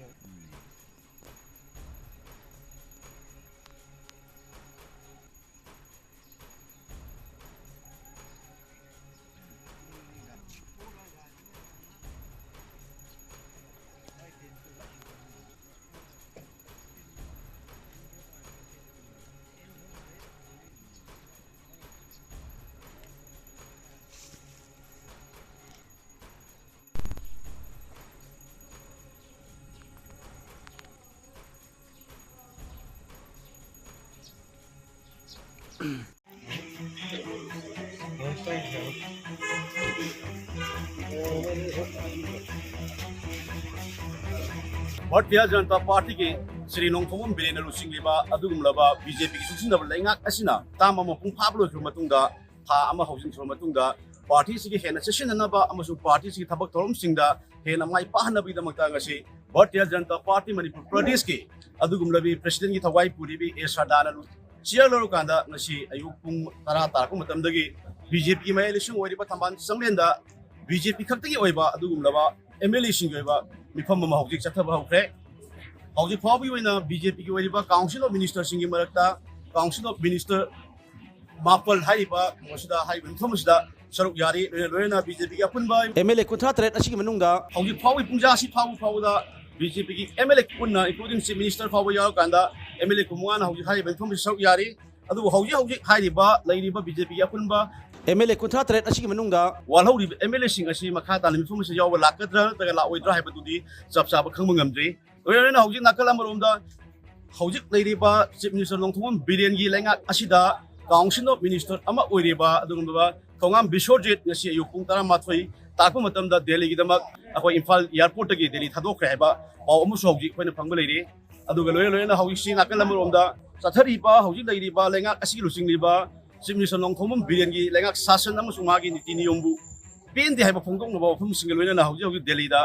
ꯚꯥꯔꯇꯤꯌ ꯖꯅꯇꯥ ꯄꯥꯔꯇꯤꯒꯤ ꯁ꯭ꯔꯤ ꯅꯣꯡꯊꯣꯝꯕꯝ ꯕꯤꯔꯦꯟꯅ ꯂꯨꯆꯤꯡꯂꯤꯕ ꯑꯗꯨꯒꯨꯝꯂꯕ ꯕꯤꯖꯦꯄꯤꯒꯤ ꯆꯨꯡꯁꯤꯟꯅꯕ ꯂꯩꯉꯥꯛ ꯑꯁꯤꯅ ꯇꯥꯝ ꯑꯃ ꯄꯨꯡ ꯐꯥꯕ ꯂꯣꯏꯈ꯭ꯔꯕ ꯃꯇꯨꯡꯗ, ꯊꯥ ꯑꯃ ꯍꯧꯖꯤꯟꯈ꯭ꯔꯕ ꯃꯇꯨꯡꯗ, ꯄꯥꯔꯇꯤꯁꯤꯒꯤ ꯍꯦꯟꯅ ꯆꯦꯠꯁꯤꯟꯅꯅꯕ ꯑꯃꯁꯨꯡ ꯄꯥꯔꯇꯤꯁꯤꯒꯤ ꯊꯕꯛ ꯊꯧꯔꯝꯁꯤꯡꯗ ꯍꯦꯟꯅ ꯃꯥꯏ ꯄꯥꯛꯍꯟꯅꯕꯒꯤꯗꯃꯛꯇ ꯉꯁꯤ ꯚꯥꯔꯇꯤꯌ ꯖꯅꯇꯥ ꯄꯥꯔꯇꯤ ꯃꯅꯤꯄꯨꯔ ꯄ꯭ꯔꯗꯦꯁꯀꯤ ꯑꯗꯨꯒꯨꯝꯂꯕꯤ ꯄ꯭ꯔꯁꯤꯗꯦꯟꯒꯤ ꯊꯋꯥꯏ ꯄꯨꯔꯤꯕꯤ ꯑꯦ ꯁꯔꯗꯥꯅ ꯂꯨ-, ꯆꯤꯌꯔ ꯂꯧꯔꯀꯥꯟꯗ ꯉꯁꯤ ꯑꯌꯨꯛ ꯄꯨꯡ ꯇꯔꯥ ꯇꯥꯔꯛꯄ ꯃꯇꯝꯗꯒꯤ ꯕꯤꯖꯦꯄꯤꯒꯤ ꯃꯌꯥꯏ ꯂꯣꯏꯁꯪ ꯑꯣꯏꯔꯤꯕ ꯊꯝꯕꯥꯜ ꯆꯪꯂꯦꯟꯗ ꯕꯤꯖꯦꯄꯤ ꯈꯛꯇꯒꯤ ꯑꯣꯏꯕ ꯑꯗꯨꯒꯨꯝꯂꯕ ꯑꯦꯝ ꯑꯦꯜ ꯑꯦꯁꯤꯡꯒꯤ ꯑꯣꯏꯕ ꯃꯤꯐꯝ ꯑꯃ ꯍꯧꯖꯤꯛ ꯆꯠꯊꯕ ꯍꯧꯈ꯭ꯔꯦ꯫ ꯍꯧꯖꯤꯛ ꯐꯥꯎꯕꯒꯤ ꯑꯣꯏꯅ ꯕꯤꯖꯦꯄꯤꯒꯤ ꯑꯣꯏꯔꯤꯕ ꯀꯥꯎꯟꯁꯤꯜ ꯑꯣꯐ ꯃꯤꯅꯤꯁꯇꯔꯁꯤꯡꯒꯤ ꯃꯔꯛꯇ ꯀꯥꯎꯟꯁꯤꯜ ꯑꯣꯐ ꯃꯤꯅꯤꯁꯇꯔ ꯃꯥꯄꯜ ꯍꯥꯏꯔꯤꯕ ꯃꯁꯤꯗ, ꯍꯥꯏꯔꯤꯕ ꯃꯤꯐꯝ ꯑꯁꯤꯗ ꯁꯔꯨꯛ ꯌꯥꯔꯤ꯫ ꯂꯣꯏꯅ, ꯂꯣꯏꯅꯅ ꯕꯤꯖꯦꯄꯤꯒꯤ ꯑꯄꯨꯟꯕ ꯑꯦꯝ ꯑꯦꯜ ꯑꯦ ꯀꯨꯟꯊ꯭ꯔꯥ ꯇꯔꯦꯠ ꯑꯁꯤꯒꯤ ꯃꯅꯨꯡꯗ ꯍꯧꯖꯤꯛ ꯐꯥꯎꯕꯒꯤ ꯄꯨꯡꯖꯥ ꯑꯁꯤ ꯐꯥꯎꯕ ꯐꯥꯎꯕꯗ ꯕꯤꯖꯦꯄꯤꯒꯤ ꯑꯦꯝ ꯑꯦꯜ ꯑꯦ ꯄꯨꯟꯅ, including chief minister ꯐꯥꯎꯕ ꯌꯥꯎꯔꯀꯥꯟꯗ, ꯑꯦꯝ ꯑꯦꯜ ꯑꯦ ꯀꯨꯟꯃꯉꯥꯅ ꯍꯧꯖꯤꯛ ꯍꯥꯏꯔꯤꯕ ꯃꯤꯐꯝꯁꯤ ꯁꯔꯨꯛ ꯌꯥꯔꯤ꯫ ꯑꯗꯨꯕꯨ ꯍꯧꯖꯤꯛ ꯍꯧꯖꯤꯛ ꯍꯥꯏꯔꯤꯕ, ꯂꯩꯔꯤꯕ ꯕꯤꯖꯦꯄꯤꯒꯤ ꯑꯄꯨꯟꯕ ꯑꯦꯝ ꯑꯦꯜ ꯑꯦ ꯀꯨꯟꯊ꯭ꯔꯥ ꯇꯔꯦꯠ ꯑꯁꯤꯒꯤ ꯃꯅꯨꯡꯗ ꯋꯥꯜꯍꯧꯔꯤꯕ ꯑꯦꯝ ꯑꯦꯜ ꯑꯦꯁꯤꯡ ꯑꯁꯤ ꯃꯈꯥ ꯇꯥꯅ ꯃꯤꯐꯝ ꯑꯁꯤꯗ ꯌꯥꯎꯕ ꯂꯥꯛꯀꯗ꯭ꯔꯥ ꯅꯠꯇ꯭ꯔꯒ ꯂꯥꯛꯑꯣꯏꯗ꯭ꯔꯥ ꯍꯥꯏꯕꯗꯨꯗꯤ ꯆꯞ ꯆꯥꯕ ꯈꯪꯕ ꯉꯝꯗ꯭ꯔꯤ꯫ ꯂꯣꯏꯅ ꯍꯧꯖꯤꯛ ꯅꯥꯀꯜ ꯑꯃꯔꯣꯝꯗ ꯍꯧꯖꯤꯛ ꯂꯩꯔꯤꯕ ꯆꯤꯐ ꯃꯤꯅꯤꯁꯇꯔ ꯅꯣꯡꯊꯣꯝꯕꯝ ꯕꯤꯔꯦꯟꯒꯤ ꯂꯩꯉꯥꯛ ꯑꯁꯤꯗ ꯀꯥꯎꯟꯁꯤꯜ ꯑꯣꯐ ꯃꯤꯅꯤꯁꯇꯔ ꯑꯃ ꯑꯣꯏꯔꯤꯕ ꯑꯗꯨꯒꯨꯝꯂꯕ ꯊꯣꯉꯥꯝ ꯕꯤꯁ꯭ꯋꯖꯤꯠ ꯉꯁꯤ ꯑꯌꯨꯛ ꯄꯨꯡ ꯇꯔꯥꯃꯥꯊꯣꯏ ꯇꯥꯛꯄ ꯃꯇꯝꯗ ꯗꯦꯜꯂꯤꯒꯤꯗꯃꯛ ꯑꯩꯈꯣꯏ ꯏꯝꯐꯥꯜ ꯑꯦꯌꯥꯔꯄꯣꯔꯠꯇꯒꯤ ꯗꯦꯜꯂꯤ ꯊꯥꯗꯣꯛꯈ꯭ꯔꯦ ꯍꯥꯏꯕ ꯄꯥꯎ ꯑꯃꯁꯨ ꯍꯧꯖꯤꯛ ꯑꯩꯈꯣꯏꯅ ꯐꯪꯕ ꯂꯩꯔꯤ꯫ ꯑꯗꯨꯒ ꯂꯣꯏꯅ ꯂꯣꯏꯅꯅ ꯍꯧꯖꯤꯛꯁꯤ ꯅꯥꯀꯜ ꯑꯃꯔꯣꯝꯗ ꯆꯠꯊꯔꯤꯕ, ꯍꯧꯖꯤꯛ ꯂꯩꯔꯤꯕ ꯂꯩꯉꯥꯛ ꯑꯁꯤꯒꯤ ꯂꯨꯆꯤꯡꯂꯤꯕ ꯆꯤꯐ ꯃꯤꯅꯤꯁꯇꯔ ꯅꯣꯡꯊꯣꯝꯕꯝ ꯕꯤꯔꯦꯟꯒꯤ ꯂꯩꯉꯥꯛ ꯁꯥꯁꯟ ꯑꯃꯁꯨꯡ ꯃꯥꯒꯤ ꯅꯤꯇꯤ ꯅꯤꯌꯣꯝꯕꯨ ꯄꯦꯟꯗꯦ ꯍꯥꯏꯕ ꯐꯣꯡꯗꯣꯛꯅꯕ ꯋꯥꯐꯝꯁꯤꯡꯒ ꯂꯣꯏꯅꯅ ꯍꯧꯖꯤꯛ ꯍꯧꯖꯤꯛ ꯗꯦꯜꯂꯤꯗ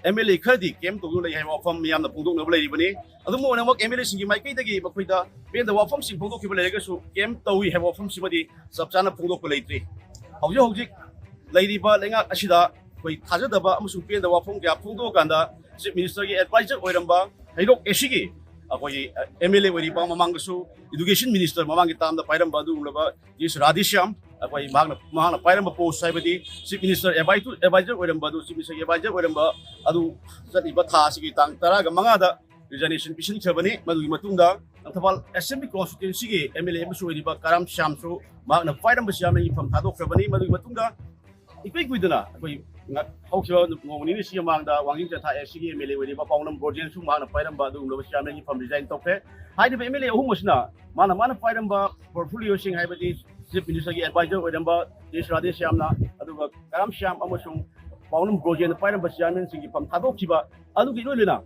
ꯑꯦꯝ ꯑꯦꯜ ꯑꯦ ꯈꯔꯗꯤ ꯀꯦꯝ ꯇꯧꯗꯨꯅ ꯂꯩ ꯍꯥꯏꯕ ꯋꯥꯐꯝ ꯃꯤꯌꯥꯝꯅ ꯐꯣꯡꯗꯣꯛꯅꯕ ꯂꯩꯔꯤꯕꯅꯤ꯫ ꯑꯗꯨꯝ ꯑꯣꯏꯅꯃꯛ ꯑꯦꯝ ꯑꯦꯜ ꯑꯦꯁꯤꯡꯒꯤ ꯃꯥꯏꯀꯩꯗꯒꯤ ꯃꯈꯣꯏꯗ ꯄꯦꯟꯗꯕ ꯋꯥꯐꯝꯁꯤꯡ ꯐꯣꯡꯗꯣꯛꯈꯤꯕ ꯂꯩꯔꯒꯁꯨ ꯀꯦꯝ ꯇꯧꯏ ꯍꯥꯏꯕ ꯋꯥꯐꯝꯁꯤꯃꯗꯤ ꯆꯞ ꯆꯥꯅ ꯐꯣꯡꯗꯣꯛꯄ ꯂꯩꯇ꯭ꯔꯤ꯫ ꯍꯧꯖꯤꯛ ꯍꯧꯖꯤꯛ ꯂꯩꯔꯤꯕ ꯂꯩꯉꯥꯛ ꯑꯁꯤꯗ ꯑꯩꯈꯣꯏ ꯊꯥꯖꯗꯕ ꯑꯃꯁꯨꯡ ꯄꯦꯟꯗꯕ ꯋꯥꯐꯝ ꯀꯌꯥ ꯐꯣꯡꯗꯣꯛꯑꯀꯥꯟꯗ ꯆꯤꯐ ꯃꯤꯅꯤꯁꯇꯔꯒꯤ ꯑꯦꯗꯚꯥꯏꯖꯔ ꯑꯣꯏꯔꯝꯕ ꯍꯩꯔꯣꯛ ꯑꯦꯁꯤꯒꯤ ꯑꯩꯈꯣꯏꯒꯤ ꯑꯦꯝ ꯑꯦꯜ ꯑꯦ ꯑꯣꯏꯔꯤꯕ, ꯃꯃꯥꯡꯗꯁꯨ ꯏꯗꯨꯀꯦꯁꯟ ꯃꯤꯅꯤꯁꯇꯔ ꯃꯃꯥꯡꯒꯤ ꯇꯥꯝꯗ ꯄꯥꯏꯔꯝꯕ ꯑꯗꯨꯒꯨꯝꯂꯕ ꯖꯤ ꯑꯦꯁ ꯔꯥꯙꯦꯁ꯭ꯌꯥꯝ, ꯑꯩꯈꯣꯏ ꯃꯍꯥꯛꯅ, ꯃꯍꯥꯛꯅ ꯄꯥꯏꯔꯝꯕ ꯄꯣꯁ ꯍꯥꯏꯕꯗꯤ ꯆꯤꯐ ꯃꯤꯅꯤꯁꯇꯔ ꯑꯦꯗꯚꯥꯏꯖꯔ ꯑꯣꯏꯔꯝꯕ ꯑꯗꯨ, ꯆꯤꯐ ꯃꯤꯅꯤꯁꯇꯔꯒꯤ ꯑꯦꯗꯚꯥꯏꯖꯔ ꯑꯣꯏꯔꯝꯕ ꯑꯗꯨ ꯆꯠꯂꯤꯕ ꯊꯥ ꯑꯁꯤꯒꯤ ꯇꯥꯡ ꯇꯔꯥꯒ ꯃꯉꯥꯗ ꯔꯤꯖꯥꯏꯅꯦꯁꯟ ꯄꯤꯁꯤꯟꯈ꯭ꯔꯕꯅꯤ꯫ ꯃꯗꯨꯒꯤ ꯃꯇꯨꯡꯗ ꯂꯪꯊꯕꯥꯜ ꯑꯦꯁꯦꯝꯕ꯭ꯂꯤ ꯀꯣꯟꯁꯇꯤꯇ꯭ꯋꯦꯟꯁꯤꯒꯤ ꯑꯦꯝ ꯑꯦꯜ ꯑꯦ ꯑꯃꯁꯨ ꯑꯣꯏꯔꯤꯕ ꯀꯔꯥꯝ ꯁ꯭ꯌꯥꯝꯁꯨ ꯃꯍꯥꯛꯅ ꯄꯥꯏꯔꯝꯕ ꯆꯤꯌꯥꯔꯃꯦꯟꯒꯤ ꯐꯝ ꯊꯥꯗꯣꯛꯈ꯭ꯔꯕꯅꯤ꯫ ꯃꯗꯨꯒꯤ ꯃꯇꯨꯡꯗ ꯏꯀꯨꯏ ꯀꯨꯏꯗꯅ ꯑꯩꯈꯣꯏ ꯉ-, ꯍꯧꯈꯤꯕ ꯅꯣꯡꯃ ꯅꯤꯅꯤꯁꯤꯒꯤ ꯃꯃꯥꯡꯗ ꯋꯥꯡꯖꯤꯡ ꯇꯦꯟꯊꯥ ꯑꯦꯁ ꯁꯤꯒꯤ ꯑꯦꯝ ꯑꯦꯜ ꯑꯦ ꯑꯣꯏꯔꯤꯕ ꯄꯥꯎꯅꯝ ꯕ꯭ꯔꯣꯖꯦꯟꯁꯨ ꯃꯍꯥꯛꯅ ꯄꯥꯏꯔꯝꯕ ꯑꯗꯨꯒꯨꯝꯂꯕ ꯆꯤꯌꯥꯔꯃꯦꯟꯒꯤ ꯐꯝ ꯔꯤꯖꯥꯏꯟ ꯇꯧꯈ꯭ꯔꯦ꯫ ꯍꯥꯏꯔꯤꯕ ꯑꯦꯝ ꯑꯦꯜ ꯑꯦ ꯑꯍꯨꯝ ꯑꯁꯤꯅ ꯃꯥꯅ, ꯃꯥꯅ ꯄꯥꯏꯔꯝꯕ ꯄꯣꯔꯠꯐꯣꯂꯤꯌꯣꯁꯤꯡ, ꯍꯥꯏꯕꯗꯤ ꯆꯤꯐ ꯃꯤꯅꯤꯁꯇꯔꯒꯤ ꯑꯦꯗꯚꯥꯏꯖꯔ ꯑꯣꯏꯔꯝꯕ ꯖꯤ ꯑꯦꯁ ꯔꯥꯙꯦꯁ꯭ꯌꯥꯝꯅ, ꯑꯗꯨꯒ ꯀꯔꯥꯝ ꯁ꯭ꯌꯥꯝ ꯑꯃꯁꯨꯡ ꯄꯥꯎꯅꯝ ꯕ꯭ꯔꯣꯖꯦꯟꯅ ꯄꯥꯏꯔꯝꯕ ꯆꯤꯌꯥꯔꯃꯦꯟꯁꯤꯡꯒꯤ ꯐꯝ ꯊꯥꯗꯣꯛꯈꯤꯕ ꯑꯗꯨꯒꯤ ꯏꯔꯣꯏ ꯂꯣꯏꯅ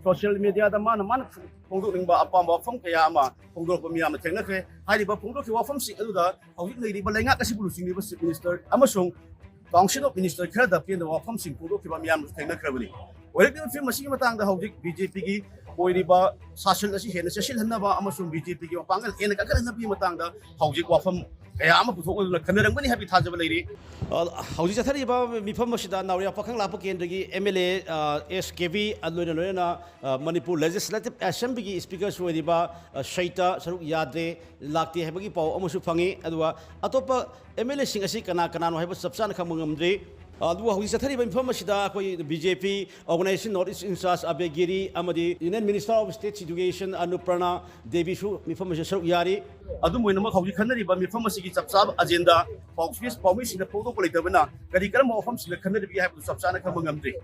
ꯁꯣꯁꯤꯌꯦꯜ ꯃꯦꯗꯤꯌꯥꯗ ꯃꯥꯅ, ꯃꯥꯅ ꯐꯣꯡꯗꯣꯛꯅꯤꯡꯕ ꯑꯄꯥꯝꯕ ꯋꯥꯐꯝ ꯀꯌꯥ ꯑꯃ ꯐꯣꯡꯗꯣꯔꯛꯄ ꯃꯤꯌꯥꯝꯅ ꯊꯦꯡꯅꯈ꯭ꯔꯦ꯫ ꯍꯥꯏꯔꯤꯕ ꯐꯣꯡꯗꯣꯛꯈꯤꯕ ꯋꯥꯐꯝꯁꯤꯡ ꯑꯗꯨꯗ ꯍꯧꯖꯤꯛ ꯂꯩꯔꯤꯕ ꯂꯩꯉꯥꯛ ꯑꯁꯤꯕꯨ ꯂꯨꯆꯤꯡꯂꯤꯕ ꯆꯤꯐ ꯃꯤꯅꯤꯁꯇꯔ ꯑꯃꯁꯨꯡ ꯀꯥꯎꯟꯁꯤꯜ ꯑꯣꯐ ꯃꯤꯅꯤꯁꯇꯔ ꯈꯔꯗ ꯄꯦꯟꯗꯕ ꯋꯥꯐꯝꯁꯤꯡ ꯐꯣꯡꯗꯣꯛꯈꯤꯕ ꯃꯤꯌꯥꯝꯅꯁꯨ ꯊꯦꯡꯅꯈ꯭ꯔꯕꯅꯤ꯫ ꯑꯣꯏꯔꯛꯂꯤꯕ ꯐꯤꯕꯝ ꯑꯁꯤꯒꯤ ꯃꯇꯥꯡꯗ ꯍꯧꯖꯤꯛ ꯕꯤ ꯖꯦ ꯄꯤꯒꯤ ꯑꯣꯏꯔꯤꯕ ꯁꯥꯁꯟ ꯑꯁꯤ ꯍꯦꯟꯅ ꯆꯦꯠꯁꯤꯜꯍꯟꯅꯕ ꯑꯃꯁꯨꯡ ꯕꯤ ꯖꯦ ꯄꯤꯒꯤ ꯃꯄꯥꯡꯒꯜ ꯍꯦꯟꯅ ꯀꯟꯈꯠꯍꯟꯅꯕꯒꯤ ꯃꯇꯥꯡꯗ ꯍꯧꯖꯤꯛ ꯋꯥꯐꯝ ꯀꯌꯥ ꯑꯃ ꯄꯨꯊꯣꯛꯅꯗꯨꯅ ꯈꯟꯅꯔꯝꯒꯅꯤ ꯍꯥꯏꯕꯒꯤ ꯊꯥꯖꯕ ꯂꯩꯔꯤ꯫ ꯑ, ꯍꯧꯖꯤꯛ ꯆꯠꯊꯔꯤꯕ ꯃꯤꯐꯝ ꯑꯁꯤꯗ ꯅꯥꯎꯔꯤꯌꯥ ꯄꯥꯈꯪ ꯂꯥꯛꯄ ꯀꯦꯟꯗ꯭ꯔꯒꯤ ꯑꯦꯝ ꯑꯦꯜ ꯑꯦ, ꯑ, ꯑꯦꯁ ꯀꯦ ꯕꯤ, ꯑ, ꯂꯣꯏꯅ ꯂꯣꯏꯅꯅ, ꯑ, ꯃꯅꯤꯄꯨꯔ ꯂꯦꯖꯤꯁꯂꯦꯇꯤꯚ ꯑꯦꯁꯦꯝꯕ꯭ꯂꯤꯒꯤ ꯁ꯭ꯄꯤꯀꯔꯁꯨ ꯑꯣꯏꯔꯤꯕ, ꯑ, ꯁꯩꯇ ꯁꯔꯨꯛ ꯌꯥꯗ꯭ꯔꯦ, ꯂꯥꯛꯇꯦ ꯍꯥꯏꯕꯒꯤ ꯄꯥꯎ ꯑꯃꯁꯨ ꯐꯪꯉꯤ꯫ ꯑꯗꯨꯒ ꯑꯇꯣꯞꯄ ꯑꯦꯝ ꯑꯦꯜ ꯑꯦꯁꯤꯡ ꯑꯁꯤ ꯀꯅꯥ ꯀꯅꯥꯅꯣ ꯍꯥꯏꯕ ꯆꯞ ꯆꯥꯅ ꯈꯪꯕ ꯉꯝꯗ꯭ꯔꯤ꯫ ꯑꯗꯨꯕꯨ ꯍꯧꯖꯤꯛ ꯆꯠꯊꯔꯤꯕ ꯃꯤꯐꯝ ꯑꯁꯤꯗ ꯑꯩꯈꯣꯏ B J P Organization North East in Charge ꯑꯕꯦ ꯒꯤꯔꯤ ꯑꯃꯗꯤ Union Minister of State Education ꯑꯅꯨꯄ꯭ꯔꯅꯥ ꯗꯦꯕꯤꯁꯨ ꯃꯤꯐꯝ ꯑꯁꯤꯗ ꯁꯔꯨꯛ ꯌꯥꯔꯤ꯫ ꯑꯗꯨꯝ ꯑꯣꯏꯅꯃꯛ ꯍꯧꯖꯤꯛ ꯈꯟꯅꯔꯤꯕ ꯃꯤꯐꯝ ꯑꯁꯤꯒꯤ ꯆꯞ ꯆꯥꯕ ꯑꯖꯦꯟꯗꯥ ꯄꯥꯎꯃꯤ-, ꯄꯥꯎꯃꯤꯁꯤꯡꯅ ꯐꯣꯡꯗꯣꯛꯄ ꯂꯩꯇꯕꯅ ꯀꯔꯤ ꯀꯔꯝꯕ ꯋꯥꯐꯝꯁꯤꯡꯗ ꯈꯟꯅꯔꯤꯕꯒꯦ ꯍꯥꯏꯕꯗꯨ ꯆꯞ ꯆꯥꯅ ꯈꯪꯕ ꯉꯝꯗ꯭ꯔꯤ꯫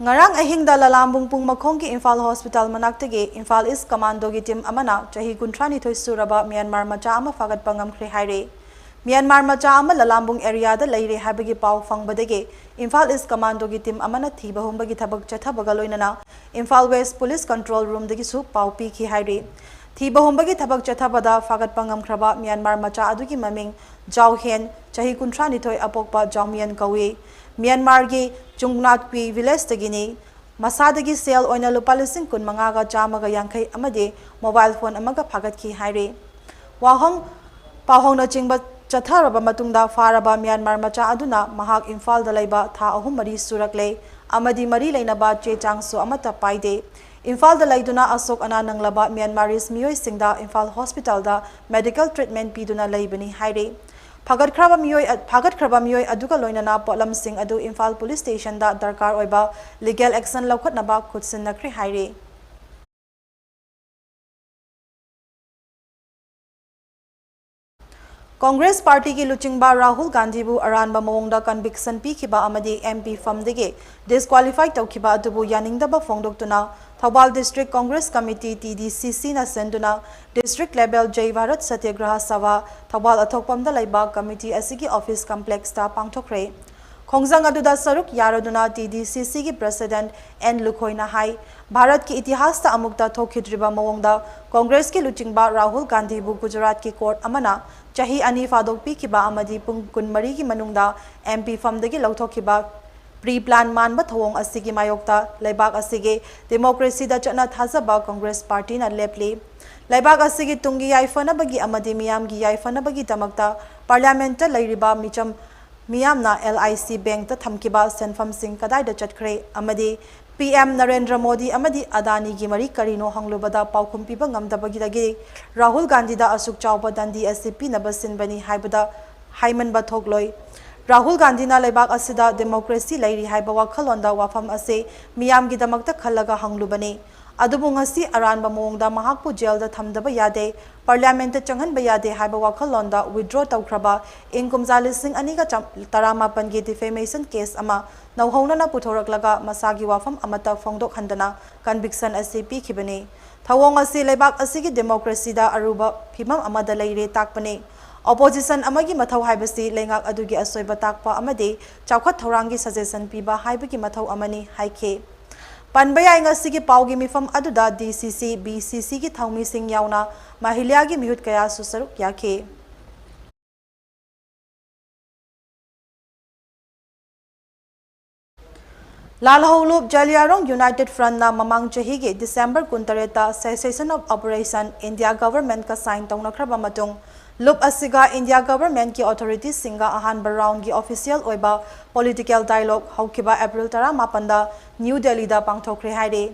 ꯉꯔꯥꯡ ꯑꯍꯤꯡꯗ ꯂꯂꯥꯝꯕꯨꯡ ꯄꯨꯡ ꯃꯈꯣꯡꯒꯤ ꯏꯝꯐꯥꯜ ꯍꯣꯁꯄꯤꯇꯥꯜ ꯃꯅꯥꯛꯇꯒꯤ ꯏꯝꯐꯥꯜ ꯏꯁ ꯀꯃꯥꯟꯗꯣꯒꯤ ꯇꯤꯝ ꯑꯃꯅ ꯆꯍꯤ ꯀꯨꯟꯊ꯭ꯔꯥ ꯅꯤꯊꯣꯏ ꯁꯨꯔꯕ ꯃ꯭ꯌꯥꯟꯃꯥꯔ ꯃꯆꯥ ꯑꯃ ꯐꯥꯒꯠꯄ ꯉꯝꯈ꯭ꯔꯦ ꯍꯥꯏꯔꯦ꯫ ꯃ꯭ꯌꯥꯟꯃꯥꯔ ꯃꯆꯥ ꯑꯃ ꯂꯂꯥꯝꯕꯨꯡ ꯑꯦꯔꯤꯌꯥꯗ ꯂꯩꯔꯦ ꯍꯥꯏꯕꯒꯤ ꯄꯥꯎ ꯐꯪꯕꯗꯒꯤ ꯏꯝꯐꯥꯜ ꯏꯁ ꯀꯃꯥꯟꯗꯣꯒꯤ ꯇꯤꯝ ꯑꯃꯅ ꯊꯤꯕ ꯍꯨꯝꯕꯒꯤ ꯊꯕꯛ ꯆꯠꯊꯕꯒ ꯂꯣꯏꯅꯅ ꯏꯝꯐꯥꯜ ꯋꯦꯁ ꯄꯨꯂꯤꯁ ꯀꯟꯇ꯭ꯔꯣꯜ ꯔꯨꯝꯗꯒꯤꯁꯨ ꯄꯥꯎ ꯄꯤꯈꯤ ꯍꯥꯏꯔꯤ꯫ ꯊꯤꯕ ꯍꯨꯝꯕꯒꯤ ꯊꯕꯛ ꯆꯠꯊꯕꯗ ꯐꯥꯒꯠꯄ ꯉꯝꯈ꯭ꯔꯕ ꯃ꯭ꯌꯥꯟꯃꯥꯔ ꯃꯆꯥ ꯑꯗꯨꯒꯤ ꯃꯃꯤꯡ ꯖꯥꯎ ꯍꯦꯟ, ꯆꯍꯤ ꯀꯨꯟꯊ꯭ꯔꯥ ꯅꯤꯊꯣꯏ, ꯑꯄꯣꯛꯄ ꯖꯥꯎꯃꯤꯌꯟ ꯀꯧꯏ꯫ ꯃ꯭ꯌꯥꯟꯃꯥꯔꯒꯤ ꯆꯨꯡꯅꯥꯠꯀ꯭ꯋꯤ ꯚꯤꯂꯦꯖꯇꯒꯤꯅꯤ꯫ ꯃꯁꯥꯗꯒꯤ ꯁꯦꯜ ꯑꯣꯏꯅ ꯂꯨꯄꯥ ꯂꯤꯁꯤꯡ ꯀꯨꯟ ꯃꯉꯥꯒ ꯆꯥꯝꯃꯒ ꯌꯥꯡꯈꯩ ꯑꯃꯗꯤ ꯃꯣꯕꯥꯏꯜ ꯐꯣꯟ ꯑꯃꯒ ꯐꯥꯒꯠꯈꯤ ꯍꯥꯏꯔꯤ꯫ ꯋꯥꯍꯪ ꯄꯥꯎꯍꯪꯅꯆꯤꯡꯕ ꯆꯠꯊꯔꯕ ꯃꯇꯨꯡꯗ ꯐꯥꯔꯕ ꯃ꯭ꯌꯥꯟꯃꯥꯔ ꯃꯆꯥ ꯑꯗꯨꯅ ꯃꯍꯥꯛ ꯏꯝꯐꯥꯜꯗ ꯂꯩꯕ ꯊꯥ ꯑꯍꯨꯝ ꯃꯔꯤ ꯁꯨꯔꯛꯂꯦ ꯑꯃꯗꯤ ꯃꯔꯤ ꯂꯩꯅꯕ ꯆꯦ ꯆꯥꯡꯁꯨ ꯑꯃꯠꯇ ꯄꯥꯏꯗꯦ꯫ ꯏꯝꯐꯥꯜꯗ ꯂꯩꯗꯨꯅ ꯑꯁꯣꯛ ꯑꯅꯥ ꯅꯪꯂꯕ ꯃ꯭ꯌꯥꯟꯃꯥꯔꯤꯁ ꯃꯤꯑꯣꯏꯁꯤꯡꯗ ꯏꯝꯐꯥꯜ ꯍꯣꯁꯄꯤꯇꯥꯜꯗ ꯃꯦꯗꯤꯀꯦꯜ ꯇ꯭ꯔꯤꯠꯃꯦꯟ ꯄꯤꯗꯨꯅ ꯂꯩꯕꯅꯤ ꯍꯥꯏꯔꯤ꯫ ꯐꯥꯒꯠꯈ꯭ꯔꯕ ꯃꯤꯑꯣꯏ, ꯐꯥꯒꯠꯈ꯭ꯔꯕ ꯃꯤꯑꯣꯏ ꯑꯗꯨꯒ ꯂꯣꯏꯅꯅ ꯄꯣꯠꯂꯝꯁꯤꯡ ꯑꯗꯨ ꯏꯝꯐꯥꯜ ꯄꯨꯂꯤꯁ ꯁ꯭ꯇꯦꯁꯟꯗ ꯗꯔꯀꯥꯔ ꯑꯣꯏꯕ ꯂꯤꯒꯦꯜ ꯑꯦꯛꯁꯟ ꯂꯧꯈꯠꯅꯕ ꯈꯨꯠꯁꯤꯟꯅꯈ꯭ꯔꯦ ꯍꯥꯏꯔꯤ꯫ ꯀꯣꯡꯒ꯭ꯔꯦꯁ ꯄꯥꯔꯇꯤꯒꯤ ꯂꯨꯆꯤꯡꯕ ꯔꯥꯍꯨꯜ ꯒꯥꯟꯙꯤꯕꯨ ꯑꯔꯥꯟꯕ ꯃꯑꯣꯡꯗ ꯀꯟꯚꯤꯛꯁꯟ ꯄꯤꯈꯤꯕ ꯑꯃꯗꯤ ꯑꯦꯝ ꯄꯤ ꯐꯝꯗꯒꯤ ꯗꯤꯁꯀ꯭ꯋꯥꯂꯤꯐꯥꯏ ꯇꯧꯈꯤꯕ ꯑꯗꯨꯕꯨ ꯌꯥꯅꯤꯡꯗꯕ ꯐꯣꯡꯗꯣꯛꯇꯨꯅ Thoubal district congress committee, T D C ꯁꯤꯅ ꯁꯤꯟꯗꯨꯅ ꯗꯤꯁꯇ꯭ꯔꯤꯛ ꯂꯦꯚꯦꯜ ꯖꯩ ꯚꯥꯔꯠ ꯁꯇ꯭ꯌꯒ꯭ꯔꯍ ꯁꯚꯥ ꯊꯧꯕꯥꯜ ꯑꯊꯣꯛꯄꯝꯗ ꯂꯩꯕ ꯀꯃꯤꯇꯤ ꯑꯁꯤꯒꯤ ꯑꯣꯐꯤꯁ ꯀꯝꯄ꯭ꯂꯦꯛꯁꯇ ꯄꯥꯡꯊꯣꯛꯈ꯭ꯔꯦ꯫ ꯈꯣꯡꯖꯪ ꯑꯗꯨꯗ ꯁꯔꯨꯛ ꯌꯥꯔꯗꯨꯅ ꯇꯤ ꯗꯤ ꯁꯤ ꯁꯤꯒꯤ ꯄ꯭ꯔꯦꯁꯤꯗꯦꯟꯠ ꯑꯦꯟ ꯂꯨꯈꯣꯏꯅ ꯍꯥꯏ, ꯚꯥꯔꯠꯀꯤ ꯏꯇꯤꯍꯥꯁꯇ ꯑꯃꯨꯛꯇ ꯊꯣꯛꯈꯤꯗ꯭ꯔꯤꯕ ꯃꯑꯣꯡꯗ ꯀꯣꯡꯒ꯭ꯔꯦꯁꯀꯤ ꯂꯨꯆꯤꯡꯕ ꯔꯥꯍꯨꯜ ꯒꯥꯟꯙꯤꯕꯨ ꯒꯨꯖꯔꯥꯠꯀꯤ ꯀꯣꯔꯠ ꯑꯃꯅ ꯆꯍꯤ ꯑꯅꯤ ꯐꯥꯗꯣꯛ ꯄꯤꯈꯤꯕ ꯑꯃꯗꯤ ꯄꯨꯡ ꯀꯨꯟꯃꯔꯤꯒꯤ ꯃꯅꯨꯡꯗ ꯑꯦꯝ ꯄꯤ ꯐꯝꯗꯒꯤ ꯂꯧꯊꯣꯛꯈꯤꯕ ꯄ꯭ꯔꯤ ꯄ꯭ꯂꯥꯟ ꯃꯥꯟꯕ ꯊꯧꯑꯣꯡ ꯑꯁꯤꯒꯤ ꯃꯥꯌꯣꯛꯇ ꯂꯩꯕꯥꯛ ꯑꯁꯤꯒꯤ ꯗꯦꯃꯣꯀ꯭ꯔꯦꯁꯤꯗ ꯆꯠꯅ ꯊꯥꯖꯕ ꯀꯣꯡꯒ꯭ꯔꯦꯁ ꯄꯥꯔꯇꯤꯅ ꯂꯦꯞꯂꯤ꯫ ꯂꯩꯕꯥꯛ ꯑꯁꯤꯒꯤ ꯇꯨꯡꯒꯤ ꯌꯥꯏꯐꯅꯕꯒꯤ ꯑꯃꯗꯤ ꯃꯤꯌꯥꯝꯒꯤ ꯌꯥꯏꯐꯅꯕꯒꯤꯗꯃꯛꯇ ꯄꯥꯔꯂꯤꯌꯥꯃꯦꯟꯠꯇ ꯂꯩꯔꯤꯕ ꯃꯤꯆꯝ ꯃꯤꯌꯥꯝꯅ ꯑꯦꯜ ꯑꯥꯏ ꯁꯤ ꯕꯦꯡꯛꯇ ꯊꯝꯈꯤꯕ ꯁꯦꯟꯐꯝꯁꯤꯡ ꯀꯗꯥꯏꯗ ꯆꯠꯈ꯭ꯔꯦ ꯑꯃꯗꯤ ꯄꯤ ꯑꯦꯝ ꯅꯔꯦꯟꯗ꯭ꯔ ꯃꯣꯗꯤ ꯑꯃꯗꯤ ꯑꯗꯥꯅꯤꯒꯤ ꯃꯔꯤ ꯀꯔꯤꯅꯣ ꯍꯪꯂꯨꯕꯗ ꯄꯥꯎꯈꯨꯝ ꯄꯤꯕ ꯉꯝꯗꯕꯒꯤꯗꯒꯤ ꯔꯥꯍꯨꯜ ꯒꯥꯟꯙꯤꯗ ꯑꯁꯨꯛ ꯆꯥꯎꯕ ꯗꯟꯗꯤ ꯑꯁꯤ ꯄꯤꯅꯕ ꯁꯤꯟꯕꯅꯤ ꯍꯥꯏꯕꯗ ꯍꯥꯏꯃꯟꯕ ꯊꯣꯛꯂꯣꯏ꯫ ꯔꯥꯍꯨꯜ ꯒꯥꯟꯙꯤꯅ ꯂꯩꯕꯥꯛ ꯑꯁꯤꯗ ꯗꯦꯃꯣꯀ꯭ꯔꯦꯁꯤ ꯂꯩꯔꯤ ꯍꯥꯏꯕ ꯋꯥꯈꯜꯂꯣꯟꯗ ꯋꯥꯐꯝ ꯑꯁꯤ ꯃꯤꯌꯥꯝꯒꯤꯗꯃꯛꯇ ꯈꯜꯂꯒ ꯍꯪꯂꯨꯕꯅꯤ꯫ ꯑꯗꯨꯕꯨ ꯉꯁꯤ ꯑꯔꯥꯟꯕ ꯃꯑꯣꯡꯗ ꯃꯍꯥꯛꯄꯨ ꯖꯦꯜꯗ ꯊꯝꯗꯕ ꯌꯥꯗꯦ, ꯄꯥꯔꯂꯤꯌꯥꯃꯦꯟꯠꯇ ꯆꯪꯍꯟꯕ ꯌꯥꯗꯦ ꯍꯥꯏꯕ ꯋꯥꯈꯜꯂꯣꯟꯗ ꯋꯤꯗ꯭ꯔꯣ ꯇꯧꯈ꯭ꯔꯕ ꯏꯪ ꯀꯨꯝꯖꯥ ꯂꯤꯁꯤꯡ ꯑꯅꯤꯒ ꯇꯔꯥꯃꯥꯄꯟꯒꯤ ꯗꯤꯐꯦꯃꯦꯁꯟ ꯀꯦꯁ ꯑꯃ ꯅꯧꯍꯧꯅꯅ ꯄꯨꯊꯣꯔꯛꯂꯒ ꯃꯁꯥꯒꯤ ꯋꯥꯐꯝ ꯑꯃꯠꯇ ꯐꯣꯡꯗꯣꯛꯍꯟꯗꯅ ꯀꯟꯚꯤꯛꯁꯟ ꯑꯁꯤ ꯄꯤꯈꯤꯕꯅꯤ꯫ ꯊꯧꯑꯣꯡ ꯑꯁꯤ ꯂꯩꯕꯥꯛ ꯑꯁꯤꯒꯤ ꯗꯦꯃꯣꯀ꯭ꯔꯦꯁꯤꯗ ꯑꯔꯨꯕ ꯐꯤꯚꯝ ꯑꯃꯗ ꯂꯩꯔꯦ ꯇꯥꯛꯄꯅꯤ꯫ ꯑꯣꯄꯣꯖꯤꯁꯟ ꯑꯃꯒꯤ ꯃꯊꯧ ꯍꯥꯏꯕꯁꯤ ꯂꯩꯉꯥꯛ ꯑꯗꯨꯒꯤ ꯑꯁꯣꯏꯕ ꯇꯥꯛꯄ ꯑꯃꯗꯤ ꯆꯥꯎꯈꯠ ꯊꯧꯔꯥꯡꯒꯤ ꯁꯖꯦꯁꯟ ꯄꯤꯕ ꯍꯥꯏꯕꯒꯤ ꯃꯊꯧ ꯑꯃꯅꯤ ꯍꯥꯏꯈꯤ꯫ ꯄꯟꯕ ꯌꯥꯏ, ꯉꯁꯤꯒꯤ ꯄꯥꯎꯒꯤ ꯃꯤꯐꯝ ꯑꯗꯨꯗ ꯗꯤ ꯁꯤ ꯁꯤ, ꯕꯤ ꯁꯤ ꯁꯤꯒꯤ ꯊꯧꯃꯤꯁꯤꯡ ꯌꯥꯎꯅ ꯃꯍꯤꯂꯥꯒꯤ ꯃꯤꯍꯨꯠ ꯀꯌꯥꯁꯨ ꯁꯔꯨꯛ ꯌꯥꯈꯤ꯫ ꯂꯥꯜꯍꯧꯂꯨꯞ ꯖꯥꯂꯤꯌꯥꯔꯣꯡ ꯌꯨꯅꯥꯏꯇꯦꯗ ꯐ꯭ꯔꯟꯠꯅ ꯃꯃꯥꯡ ꯆꯍꯤꯒꯤ ꯗꯤꯁꯦꯝꯕꯔ ꯀꯨꯟꯇꯔꯦꯠꯇ Cessation of Operation India Governmentꯀ sign ꯇꯧꯅꯈ꯭ꯔꯕ ꯃꯇꯨꯡ, ꯂꯨꯞ ꯑꯁꯤꯒ India Governmentꯀꯤ authorityꯁꯤꯡꯒ ꯑꯍꯥꯟꯕ roundꯀꯤ official ꯑꯣꯏꯕ political dialogue ꯍꯧꯈꯤꯕ April ꯇꯔꯥꯃꯥꯄꯟꯗ ꯅ꯭ꯌꯨ ꯗꯦꯜꯂꯤꯗ ꯄꯥꯡꯊꯣꯛꯈ꯭ꯔꯦ ꯍꯥꯏꯔꯤ꯫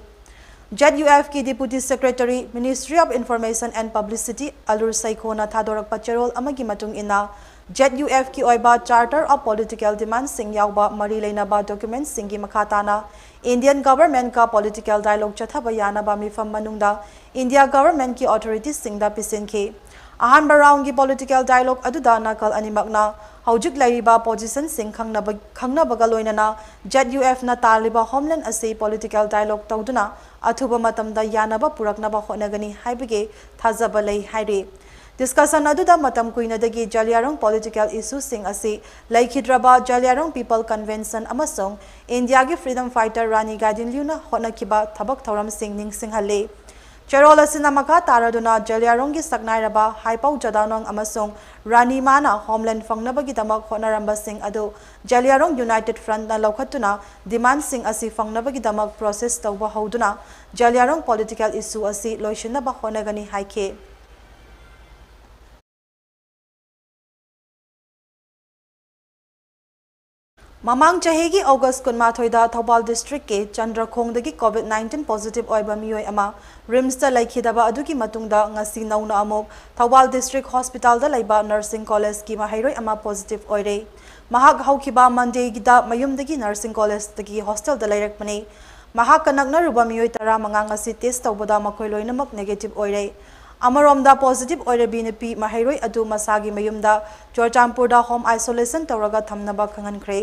ꯖꯦꯗ ꯌꯨ ꯑꯦꯐꯀꯤ Deputy Secretary, Ministry of Information and Publicity, ꯑꯂꯨꯔ ꯁꯩꯈꯣꯅ ꯊꯥꯗꯣꯔꯛꯄ ꯆꯦꯔꯣꯜ ꯑꯃꯒꯤ ꯃꯇꯨꯡ ꯏꯟꯅ, ꯖꯦꯗ ꯌꯨ ꯑꯦꯐꯀꯤ ꯑꯣꯏꯕ Charter of Political Demandsꯁꯤꯡ ꯌꯥꯎꯕ ꯃꯔꯤ ꯂꯩꯅꯕ documentsꯁꯤꯡꯒꯤ ꯃꯈꯥ ꯇꯥꯅ Indian Governmentꯀ political dialogue ꯆꯠꯊꯕ ꯌꯥꯅꯕ ꯃꯤꯐꯝ ꯃꯅꯨꯡꯗ India Governmentꯀꯤ authorityꯁꯤꯡꯗ ꯄꯤꯁꯤꯟꯈꯤ꯫ ꯑꯍꯥꯟꯕ round ꯒꯤ political dialogue ꯑꯗꯨꯗ ꯅꯥꯀꯜ ꯑꯅꯤꯃꯛꯅ ꯍꯧꯖꯤꯛ ꯂꯩꯔꯤꯕ position ꯁꯤꯡ ꯈꯪꯅꯕ, ꯈꯪꯅꯕꯒ ꯂꯣꯏꯅꯅ Z U F ꯅ ꯇꯥꯜꯂꯤꯕ homeland ꯑꯁꯤ political dialogue ꯇꯧꯗꯨꯅ ꯑꯊꯨꯕ ꯃꯇꯝꯗ ꯌꯥꯅꯕ ꯄꯨꯔꯛꯅꯕ ꯍꯣꯠꯅꯒꯅꯤ ꯍꯥꯏꯕꯒꯤ ꯊꯥꯖꯕ ꯂꯩ ꯍꯥꯏꯔꯤ꯫ Discussion ꯑꯗꯨꯗ ꯃꯇꯝ ꯀꯨꯏꯅꯗꯒꯤ ꯖꯂꯤꯌꯥꯡꯔꯣꯡ political issue ꯁꯤꯡ ꯑꯁꯤ ꯂꯩꯈꯤꯗ꯭ꯔꯕ ꯖꯂꯤꯌꯥꯡꯔꯣꯡ People Convention ꯑꯃꯁꯨꯡ ꯏꯟꯗꯤꯌꯥꯒꯤ freedom fighter ꯔꯥꯅꯤ ꯒꯥꯏꯗꯤꯟꯂ꯭ꯌꯨꯅ ꯍꯣꯠꯅꯈꯤꯕ ꯊꯕꯛ ꯊꯧꯔꯝꯁꯤꯡ ꯅꯤꯡꯁꯤꯡꯍꯜꯂꯤ꯫ ꯆꯦꯔꯣꯜ ꯑꯁꯤꯅ ꯃꯈꯥ ꯇꯥꯔꯗꯨꯅ ꯖꯂꯤꯌꯥꯡꯔꯣꯡꯒꯤ ꯁꯛꯅꯥꯏꯔꯕ ꯍꯥꯏꯄꯧ ꯖꯥꯗꯥꯎꯅꯣꯡ ꯑꯃꯁꯨꯡ ꯔꯥꯅꯤ ꯃꯥꯅ homeland ꯐꯪꯅꯕꯒꯤꯗꯃꯛ ꯍꯣꯠꯅꯔꯝꯕꯁꯤꯡ ꯑꯗꯨ ꯖꯂꯤꯌꯥꯡꯔꯣꯡ United Front ꯅ ꯂꯧꯈꯠꯇꯨꯅ demand ꯁꯤꯡ ꯑꯁꯤ ꯐꯪꯅꯕꯒꯤꯗꯃꯛ process ꯇꯧꯕ ꯍꯧꯗꯨꯅ ꯖꯂꯤꯌꯥꯡꯔꯣꯡ political issue ꯑꯁꯤ ꯂꯣꯏꯁꯤꯟꯅꯕ ꯍꯣꯠꯅꯒꯅꯤ ꯍꯥꯏꯈꯤ꯫ ꯃꯃꯥꯡ ꯆꯍꯤꯒꯤ August ꯀꯨꯟꯃꯥꯊꯣꯏꯗ ꯊꯧꯕꯥꯜ district ꯀꯤ ꯆꯟꯗ꯭ꯔꯈꯣꯡꯗꯒꯤ COVID nineteen positive ꯑꯣꯏꯕ ꯃꯤꯑꯣꯏ ꯑꯃ RIMS ꯇ ꯂꯩꯈꯤꯗꯕ ꯑꯗꯨꯒꯤ ꯃꯇꯨꯡꯗ ꯉꯁꯤ ꯅꯧꯅ ꯑꯃꯨꯛ ꯊꯧꯕꯥꯜ district hospital ꯗ ꯂꯩꯕ nursing college ꯀꯤ ꯃꯍꯩꯔꯣꯏ ꯑꯃ positive ꯑꯣꯏꯔꯦ꯫ ꯃꯍꯥꯛ ꯍꯧꯈꯤꯕ Monday ꯒꯤꯗ ꯃꯌꯨꯝꯗꯒꯤ nursing college ꯇꯒꯤ hostel ꯗ ꯂꯩꯔꯛꯄꯅꯤ꯫ ꯃꯍꯥꯛꯀ ꯅꯛꯅꯔꯨꯕ ꯃꯤꯑꯣꯏ ꯇꯔꯥꯃꯉꯥ ꯉꯁꯤ test ꯇꯧꯕꯗ ꯃꯈꯣꯏ ꯂꯣꯏꯅꯃꯛ negative ꯑꯣꯏꯔꯦ꯫ ꯑꯃꯔꯣꯝꯗ positive ꯑꯣꯏꯔꯕꯤ ꯅꯨꯄꯤ ꯃꯍꯩꯔꯣꯏ ꯑꯗꯨ ꯃꯁꯥꯒꯤ ꯃꯌꯨꯝꯗ ꯆꯨꯔꯆꯥꯟꯄꯨꯔꯗ home isolation ꯇꯧꯔꯒ ꯊꯝꯅꯕ ꯈꯪꯍꯟꯈ꯭ꯔꯦ꯫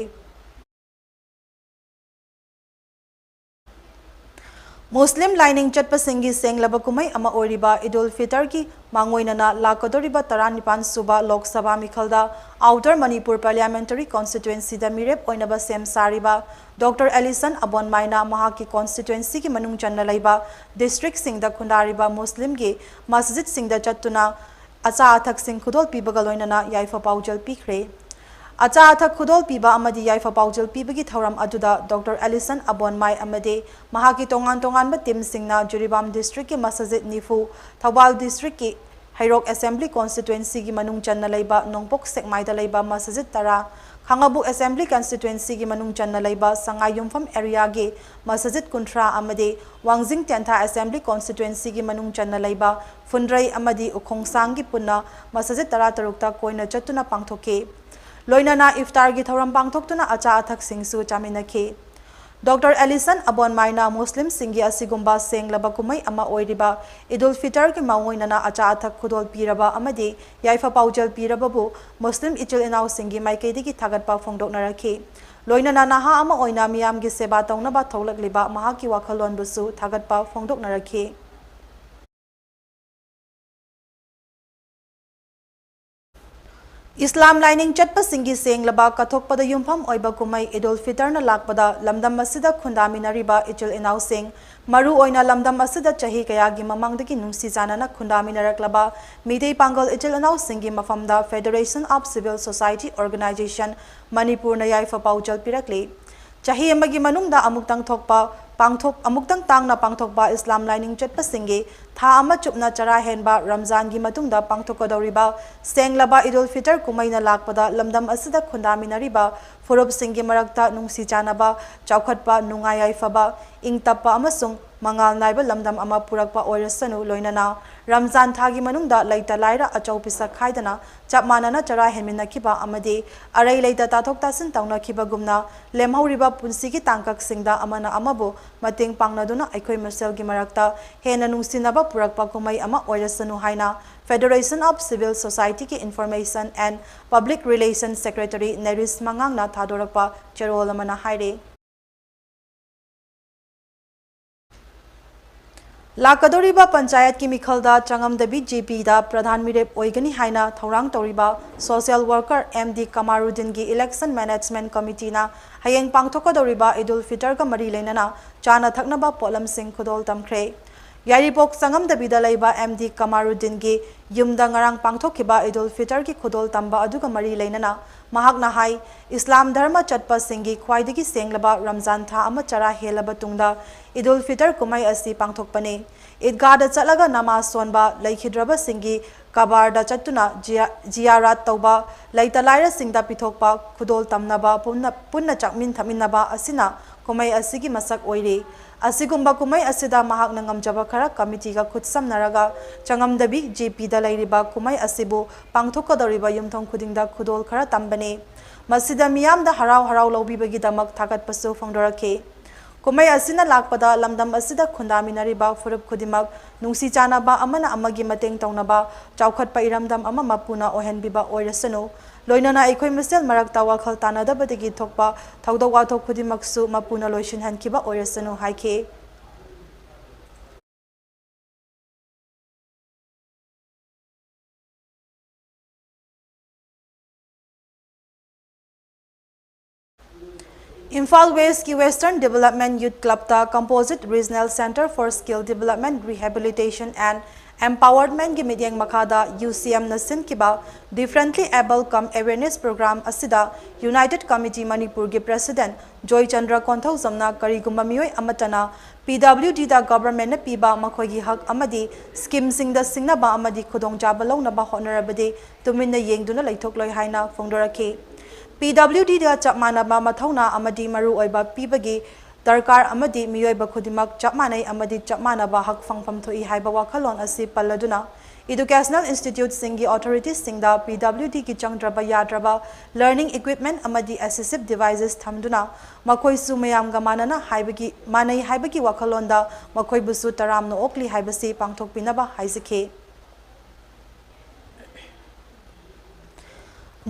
ꯃꯨꯁꯂꯤꯝ ꯂꯥꯏꯅꯤꯡ ꯆꯠꯄꯁꯤꯡꯒꯤ ꯁꯦꯡꯂꯕ ꯀꯨꯝꯍꯩ ꯑꯃ ꯑꯣꯏꯔꯤꯕ ꯏꯗ ꯎꯜ ꯐꯤꯇꯔꯒꯤ ꯃꯥꯡꯑꯣꯏꯅꯅ ꯂꯥꯛꯀꯗꯧꯔꯤꯕ ꯇꯔꯥꯅꯤꯄꯥꯟ ꯁꯨꯕ Lok Sabha ꯃꯤꯈꯜꯗ Outer Manipur Parliamentary Constituency ꯗ ꯃꯤꯔꯦꯞ ꯑꯣꯏꯅꯕ ꯁꯦꯝ ꯁꯥꯔꯤꯕ Doctor ꯑꯦꯂꯤꯁꯟ ꯑꯕꯣꯟꯃꯥꯏꯅ ꯃꯍꯥꯛꯀꯤ constituency ꯒꯤ ꯃꯅꯨꯡ ꯆꯟꯅ ꯂꯩꯕ district ꯁꯤꯡꯗ ꯈꯨꯟꯗꯥꯔꯤꯕ ꯃꯨꯁꯂꯤꯝꯒꯤ ꯃꯁꯖꯤꯗꯁꯤꯡꯗ ꯆꯠꯇꯨꯅ ꯑꯆꯥ ꯑꯊꯛꯁꯤꯡ ꯈꯨꯗꯣꯜ ꯄꯤꯕꯒ ꯂꯣꯏꯅꯅ ꯌꯥꯏꯐ ꯄꯥꯎꯖꯦꯜ ꯄꯤꯈ꯭ꯔꯦ꯫ ꯑꯆꯥ ꯑꯊꯛ ꯈꯨꯗꯣꯜ ꯄꯤꯕ ꯑꯃꯗꯤ ꯌꯥꯏꯐ ꯄꯥꯎꯖꯦꯜ ꯄꯤꯕꯒꯤ ꯊꯧꯔꯝ ꯑꯗꯨꯗ Doctor ꯑꯦꯂꯤꯁꯟ ꯑꯕꯣꯟꯃꯥꯏ ꯑꯃꯗꯤ ꯃꯍꯥꯛꯀꯤ ꯇꯣꯉꯥꯟ ꯇꯣꯉꯥꯟꯕ team ꯁꯤꯡꯅ ꯖꯤꯔꯤꯕꯥꯝ district ꯀꯤ ꯃꯁꯖꯤꯗ ꯅꯤꯐꯨ, ꯊꯧꯕꯥꯜ district ꯀꯤ ꯍꯩꯔꯣꯛ Assembly Constituency ꯒꯤ ꯃꯅꯨꯡ ꯆꯟꯅ ꯂꯩꯕ ꯅꯣꯡꯄꯣꯛ ꯁꯦꯛꯃꯥꯏꯗ ꯂꯩꯕ ꯃꯁꯖꯤꯗ ꯇꯔꯥ, ꯈꯥꯡꯉꯕꯣꯛ Assembly Constituency ꯒꯤ ꯃꯅꯨꯡ ꯆꯟꯅ ꯂꯩꯕ ꯁꯉꯥꯏꯌꯨꯝꯐꯝ area ꯒꯤ ꯃꯁꯖꯤꯗ ꯀꯨꯟꯊ꯭ꯔꯥ ꯑꯃꯗꯤ ꯋꯥꯡꯖꯤꯡ ꯇꯦꯟꯊꯥ Assembly Constituency ꯒꯤ ꯃꯅꯨꯡ ꯆꯟꯅ ꯂꯩꯕ ꯐꯨꯟꯗ꯭ꯔꯩ ꯑꯃꯗꯤ ꯎꯈꯣꯡꯁꯥꯡꯒꯤ ꯄꯨꯟꯅ ꯃꯁꯖꯤꯗ ꯇꯔꯥ ꯇꯔꯨꯛꯇ ꯀꯣꯏꯅ ꯆꯠꯇꯨꯅ ꯄꯥꯡꯊꯣꯛꯈꯤ꯫ ꯂꯣꯏꯅꯅ ꯏꯐꯇꯥꯔꯒꯤ ꯊꯧꯔꯝ ꯄꯥꯡꯊꯣꯛꯇꯨꯅ ꯑꯆꯥ ꯑꯊꯛꯁꯤꯡꯁꯨ ꯆꯥꯃꯤꯟꯅꯈꯤ꯫ ꯗꯣꯛꯇꯔ ꯑꯦꯂꯤꯁꯟ ꯑꯕꯣꯟꯃꯥꯏꯅ ꯃꯨꯁꯂꯤꯝꯁꯤꯡꯒꯤ ꯑꯁꯤꯒꯨꯝꯕ ꯁꯦꯡꯂꯕ ꯀꯨꯝꯍꯩ ꯑꯃ ꯑꯣꯏꯔꯤꯕ ꯏꯗꯨꯜ ꯐꯤꯇꯔꯒꯤ ꯃꯥꯡꯑꯣꯏꯅꯅ ꯑꯆꯥ ꯑꯊꯛ ꯈꯨꯗꯣꯜ ꯄꯤꯔꯕ ꯑꯃꯗꯤ ꯌꯥꯏꯐ ꯄꯥꯎꯖꯦꯜ ꯄꯤꯔꯕꯕꯨ ꯃꯨꯁꯂꯤꯝ ꯏꯆꯤꯜ ꯏꯅꯥꯎꯁꯤꯡꯒꯤ ꯃꯥꯏꯀꯩꯗꯒꯤ ꯊꯥꯒꯠꯄ ꯐꯣꯡꯗꯣꯛꯅꯔꯛꯈꯤ꯫ ꯂꯣꯏꯅꯅ ꯅꯍꯥ ꯑꯃ ꯑꯣꯏꯅ ꯃꯤꯌꯥꯝꯒꯤ ꯁꯦꯕꯥ ꯇꯧꯅꯕ ꯊꯣꯛꯂꯛꯂꯤꯕ ꯃꯍꯥꯛꯀꯤ ꯋꯥꯈꯜꯂꯣꯟꯕꯨꯁꯨ ꯊꯥꯒꯠꯄ ꯐꯣꯡꯗꯣꯛꯅꯔꯛꯈꯤ꯫ ꯏꯁꯂꯥꯝ ꯂꯥꯏꯅꯤꯡ ꯆꯠꯄꯁꯤꯡꯒꯤ ꯁꯦꯡꯂꯕ ꯀꯠꯊꯣꯛꯄꯗ ꯌꯨꯝꯐꯝ ꯑꯣꯏꯕ ꯀꯨꯝꯍꯩ ꯏꯗꯨꯜ ꯐꯤꯇꯔꯅ ꯂꯥꯛꯄꯗ ꯂꯝꯗꯝ ꯑꯁꯤꯗ ꯈꯨꯟꯗꯥꯃꯤꯟꯅꯔꯤꯕ ꯏꯆꯤꯜ ꯏꯅꯥꯎꯁꯤꯡ, ꯃꯔꯨ ꯑꯣꯏꯅ ꯂꯝꯗꯝ ꯑꯁꯤꯗ ꯆꯍꯤ ꯀꯌꯥꯒꯤ ꯃꯃꯥꯡꯗꯒꯤ ꯅꯨꯡꯁꯤ ꯆꯥꯟꯅꯅ ꯈꯨꯟꯗꯥꯃꯤꯟꯅꯔꯛꯂꯕ ꯃꯤꯇꯩ ꯄꯥꯡꯒꯜ ꯏꯆꯤꯜ ꯏꯅꯥꯎꯁꯤꯡꯒꯤ ꯃꯐꯝꯗ Federation of Civil Society Organization ꯃꯅꯤꯄꯨꯔꯅ ꯌꯥꯏꯐ ꯄꯥꯎꯖꯦꯜ ꯄꯤꯔꯛꯂꯤ꯫ ꯆꯍꯤ ꯑꯃꯒꯤ ꯃꯅꯨꯡꯗ ꯑꯃꯨꯛꯇꯪ ꯊꯣꯛꯄ ꯄꯥꯡꯊꯣꯛ-, ꯑꯃꯨꯛꯇꯪ ꯇꯥꯡꯅ ꯄꯥꯡꯊꯣꯛꯄ ꯏꯁꯂꯥꯝ ꯂꯥꯏꯅꯤꯡ ꯆꯠꯄꯁꯤꯡꯒꯤ ꯊꯥ ꯑꯃ ꯆꯨꯞꯅ ꯆꯔꯥ ꯍꯦꯟꯕ ꯔꯝꯖꯥꯟꯒꯤ ꯃꯇꯨꯡꯗ ꯄꯥꯡꯊꯣꯛꯀꯗꯧꯔꯤꯕ ꯁꯦꯡꯂꯕ ꯏꯗꯨꯜ ꯐꯤꯇꯔ ꯀꯨꯝꯍꯩꯅ ꯂꯥꯛꯄꯗ ꯂꯝꯗꯝ ꯑꯁꯤꯗ ꯈꯨꯟꯗꯥꯃꯤꯟꯅꯔꯤꯕ ꯐꯨꯔꯨꯞꯁꯤꯡꯒꯤ ꯃꯔꯛꯇ ꯅꯨꯡꯁꯤ ꯆꯥꯟꯅꯕ, ꯆꯥꯎꯈꯠꯄ, ꯅꯨꯡꯉꯥꯏ ꯌꯥꯏꯐꯕ, ꯏꯪ ꯇꯞꯄ ꯑꯃꯁꯨꯡ ꯃꯉꯥꯜ ꯅꯥꯏꯕ ꯂꯝꯗꯝ ꯑꯃ ꯄꯨꯔꯛꯄ ꯑꯣꯏꯔꯁꯅꯨ, ꯂꯣꯏꯅꯅ ꯔꯝꯖꯥꯟ ꯊꯥꯒꯤ ꯃꯅꯨꯡꯗ ꯂꯩꯇ ꯂꯥꯏꯔ ꯑꯆꯧ ꯄꯤꯁꯛ ꯈꯥꯏꯗꯅ ꯆꯞ ꯃꯥꯟꯅꯅ ꯆꯔꯥ ꯍꯦꯟꯃꯤꯟꯅꯈꯤꯕ ꯑꯃꯗꯤ ꯑꯔꯩ ꯂꯩꯇ ꯇꯥꯊꯣꯛ ꯇꯥꯁꯤꯟ ꯇꯧꯅꯈꯤꯕꯒꯨꯝꯅ ꯂꯦꯝꯍꯧꯔꯤꯕ ꯄꯨꯟꯁꯤꯒꯤ ꯇꯥꯡꯀꯛꯁꯤꯡꯗ ꯑꯃꯅ ꯑꯃꯕꯨ ꯃꯇꯦꯡ ꯄꯥꯡꯅꯗꯨꯅ ꯑꯩꯈꯣꯏ ꯃꯁꯦꯜꯒꯤ ꯃꯔꯛꯇ ꯍꯦꯟꯅ ꯅꯨꯡꯁꯤꯅꯕ ꯄꯨꯔꯛꯄ ꯀꯨꯝꯍꯩ ꯑꯃ ꯑꯣꯏꯔꯁꯅꯨ ꯍꯥꯏꯅ Federation of Civil Society ꯒꯤ Information and Public Relations Secretary ꯅꯦꯔꯤꯁ ꯃꯉꯥꯡꯅ ꯊꯥꯗꯣꯔꯛꯄ ꯆꯦꯔꯣꯜ ꯑꯃꯅ ꯍꯥꯏꯔꯤ꯫ ꯂꯥꯛꯀꯗꯧꯔꯤꯕ ꯄꯟꯆꯥꯌꯠꯀꯤ ꯃꯤꯈꯜꯗ ꯆꯪꯉꯝꯗꯕꯤ ꯖꯦ ꯄꯤꯗ ꯄ꯭ꯔꯙꯥꯟ ꯃꯤꯔꯦꯞ ꯑꯣꯏꯒꯅꯤ ꯍꯥꯏꯅ ꯊꯧꯔꯥꯡ ꯇꯧꯔꯤꯕ social worker ꯑꯦꯝ ꯗꯤ ꯀꯃꯥꯔꯨꯗꯤꯟꯒꯤ Election Management Committee ꯅ ꯍꯌꯦꯡ ꯄꯥꯡꯊꯣꯛꯀꯗꯧꯔꯤꯕ ꯏꯗꯨꯜ ꯐꯤꯇꯔꯒ ꯃꯔꯤ ꯂꯩꯅꯅ ꯆꯥꯅ ꯊꯛꯅꯕ ꯄꯣꯠꯂꯝꯁꯤꯡ ꯈꯨꯗꯣꯜ ꯇꯝꯈ꯭ꯔꯦ꯫ ꯌꯥꯏꯔꯤꯄꯣꯛ ꯆꯪꯉꯝꯗꯕꯤꯗ ꯂꯩꯕ ꯑꯦꯝ ꯗꯤ ꯀꯃꯥꯔꯨꯗꯤꯟꯒꯤ ꯌꯨꯝꯗ ꯉꯔꯥꯡ ꯄꯥꯡꯊꯣꯛꯈꯤꯕ ꯏꯗꯨꯜ ꯐꯤꯇꯔꯒꯤ ꯈꯨꯗꯣꯜ ꯇꯝꯕ ꯑꯗꯨꯒ ꯃꯔꯤ ꯂꯩꯅꯅ ꯃꯍꯥꯛꯅ ꯍꯥꯏ, ꯏꯁꯂꯥꯝ ꯙꯔꯃ ꯆꯠꯄꯁꯤꯡꯒꯤ ꯈ꯭ꯋꯥꯏꯗꯒꯤ ꯁꯦꯡꯂꯕ ꯔꯝꯖꯥꯟ ꯊꯥ ꯑꯃ ꯆꯔꯥ ꯍꯦꯜꯂꯕ ꯇꯨꯡꯗ ꯏꯗꯨꯜ ꯐꯤꯇꯔ ꯀꯨꯝꯍꯩ ꯑꯁꯤ ꯄꯥꯡꯊꯣꯛꯄꯅꯤ꯫ ꯏꯗꯒꯥꯗ ꯆꯠꯂꯒ ꯅꯃꯥꯖ ꯁꯣꯟꯕ, ꯂꯩꯈꯤꯗ꯭ꯔꯕꯁꯤꯡꯒꯤ ꯀꯕꯥꯔꯗ ꯆꯠꯇꯨꯅ ꯖꯤꯌꯥ-, ꯖꯤꯌꯥꯔꯥꯠ ꯇꯧꯕ, ꯂꯩꯇ ꯂꯥꯏꯔꯁꯤꯡꯗ ꯄꯤꯊꯣꯛꯄ, ꯈꯨꯗꯣꯜ ꯇꯝꯅꯕ, ꯄꯨꯟꯅ, ꯄꯨꯟꯅ ꯆꯥꯃꯤꯟ ꯊꯛꯃꯤꯟꯅꯕ ꯑꯁꯤꯅ ꯀꯨꯝꯍꯩ ꯑꯁꯤꯒꯤ ꯃꯁꯛ ꯑꯣꯏꯔꯤ꯫ ꯑꯁꯤꯒꯨꯝꯕ ꯀꯨꯝꯍꯩ ꯑꯁꯤꯗ ꯃꯍꯥꯛꯅ ꯉꯝꯖꯕ ꯈꯔ ꯀꯃꯤꯇꯤꯒ ꯈꯨꯠꯁꯝꯅꯔꯒ ꯆꯉꯝꯗꯕꯤ ꯖꯦ ꯄꯤꯗ ꯂꯩꯔꯤꯕ ꯀꯨꯝꯍꯩ ꯑꯁꯤꯕꯨ ꯄꯥꯡꯊꯣꯛꯀꯗꯧꯔꯤꯕ ꯌꯨꯝꯊꯣꯡ ꯈꯨꯗꯤꯡꯗ ꯈꯨꯗꯣꯜ ꯈꯔ ꯇꯝꯕꯅꯤ꯫ ꯃꯁꯤꯗ ꯃꯤꯌꯥꯝꯗ ꯍꯔꯥꯎ ꯍꯔꯥꯎ ꯂꯧꯕꯤꯕꯒꯤꯗꯃꯛ ꯊꯥꯒꯠꯄꯁꯨ ꯐꯣꯡꯗꯣꯔꯛꯈꯤ꯫ ꯀꯨꯝꯍꯩ ꯑꯁꯤꯅ ꯂꯥꯛꯄꯗ ꯂꯝꯗꯝ ꯑꯁꯤꯗ ꯈꯨꯟꯗꯥꯃꯤꯟꯅꯔꯤꯕ ꯐꯨꯔꯨꯞ ꯈꯨꯗꯤꯡꯃꯛ ꯅꯨꯡꯁꯤ ꯆꯥꯟꯅꯕ, ꯑꯃꯅ ꯑꯃꯒꯤ ꯃꯇꯦꯡ ꯇꯧꯅꯕ, ꯆꯥꯎꯈꯠꯄ ꯏꯔꯝꯗꯝ ꯑꯃ ꯃꯄꯨꯅ ꯑꯣꯏꯍꯟꯕꯤꯕ ꯑꯣꯏꯔꯁꯅꯨ꯫ ꯂꯣꯏꯅꯅ ꯑꯩꯈꯣꯏ ꯃꯁꯦꯜ ꯃꯔꯛꯇ ꯋꯥꯈꯜ ꯇꯥꯅꯗꯕꯗꯒꯤ ꯊꯣꯛꯄ ꯊꯧꯗꯣꯛ ꯋꯥꯊꯣꯛ ꯈꯨꯗꯤꯡꯃꯛꯁꯨ ꯃꯄꯨꯅ ꯂꯣꯏꯁꯤꯟꯍꯟꯈꯤꯕ ꯑꯣꯏꯔꯁꯅꯨ ꯍꯥꯏꯈꯤ꯫ ꯏꯝꯐꯥꯜ ꯋꯦꯁꯀꯤ Western Development Youth Clubꯇ Composite Regional Centre for Skill Development, Rehabilitation and Empowermentꯀꯤ ꯃꯤꯠꯌꯦꯡ ꯃꯈꯥꯗ ꯌꯨ ꯁꯤ ꯑꯦꯝꯅ ꯁꯤꯟꯈꯤꯕ Differently Abled cum Awareness Program ꯑꯁꯤꯗ United Committee ꯃꯅꯤꯄꯨꯔꯒꯤ President ꯖꯣꯏꯆꯟꯗ꯭ꯔ ꯀꯣꯟꯊꯧꯖꯝꯅ ꯀꯔꯤꯒꯨꯝꯕ ꯃꯤꯑꯣꯏ ꯑꯃꯠꯇꯅ ꯄꯤ ꯗꯕ꯭ꯂꯤꯎ ꯗꯤꯗ ꯒꯚꯔꯟꯃꯦꯟꯠꯅ ꯄꯤꯕ ꯃꯈꯣꯏꯒꯤ ꯍꯛ ꯑꯃꯗꯤ ꯁ꯭ꯀꯤꯝꯁꯤꯡꯗ ꯁꯤꯡꯅꯕ ꯑꯃꯗꯤ ꯈꯨꯗꯣꯡꯆꯥꯕ ꯂꯧꯅꯕ ꯍꯣꯠꯅꯔꯕꯗꯤ ꯇꯨꯃꯤꯟꯅ ꯌꯦꯡꯗꯨꯅ ꯂꯩꯊꯣꯛꯂꯣꯏ ꯍꯥꯏꯅ ꯐꯣꯡꯗꯣꯔꯛꯈꯤ꯫ ꯄꯤ ꯗꯕ꯭ꯂꯤꯎ ꯗꯤꯗ ꯆꯞ ꯃꯥꯟꯅꯕ ꯃꯊꯧꯅꯥ ꯑꯃꯗꯤ ꯃꯔꯨꯑꯣꯏꯕ ꯄꯤꯕꯒꯤ ꯗꯔꯀꯥꯔ ꯑꯃꯗꯤ ꯃꯤꯑꯣꯏꯕ ꯈꯨꯗꯤꯡꯃꯛ ꯆꯞ ꯃꯥꯟꯅꯩ ꯑꯃꯗꯤ ꯆꯞ ꯃꯥꯟꯅꯕ ꯍꯛ ꯐꯪꯐꯝ ꯊꯣꯛꯏ ꯍꯥꯏꯕ ꯋꯥꯈꯜꯂꯣꯟ ꯑꯁꯤ ꯄꯜꯂꯗꯨꯅ, educational instituteꯁꯤꯡꯒꯤ authorityꯁꯤꯡꯗ ꯄꯤ ꯗꯕ꯭ꯂꯤꯎ ꯗꯤꯒꯤ ꯆꯪꯗ꯭ꯔꯕ ꯌꯥꯗ꯭ꯔꯕ learning equipment ꯑꯃꯗꯤ assistive devices ꯊꯝꯗꯨꯅ ꯃꯈꯣꯏꯁꯨ ꯃꯌꯥꯝꯒ ꯃꯥꯟꯅꯅ ꯍꯥꯏꯕꯒꯤ, ꯃꯥꯟꯅꯩ ꯍꯥꯏꯕꯒꯤ ꯋꯥꯈꯜꯂꯣꯟꯗ ꯃꯈꯣꯏꯕꯨꯁꯨ ꯇꯔꯥꯝꯅ ꯑꯣꯛꯂꯤ ꯍꯥꯏꯕꯁꯤ ꯄꯥꯡꯊꯣꯛꯄꯤꯅꯕ ꯍꯥꯏꯖꯈꯤ꯫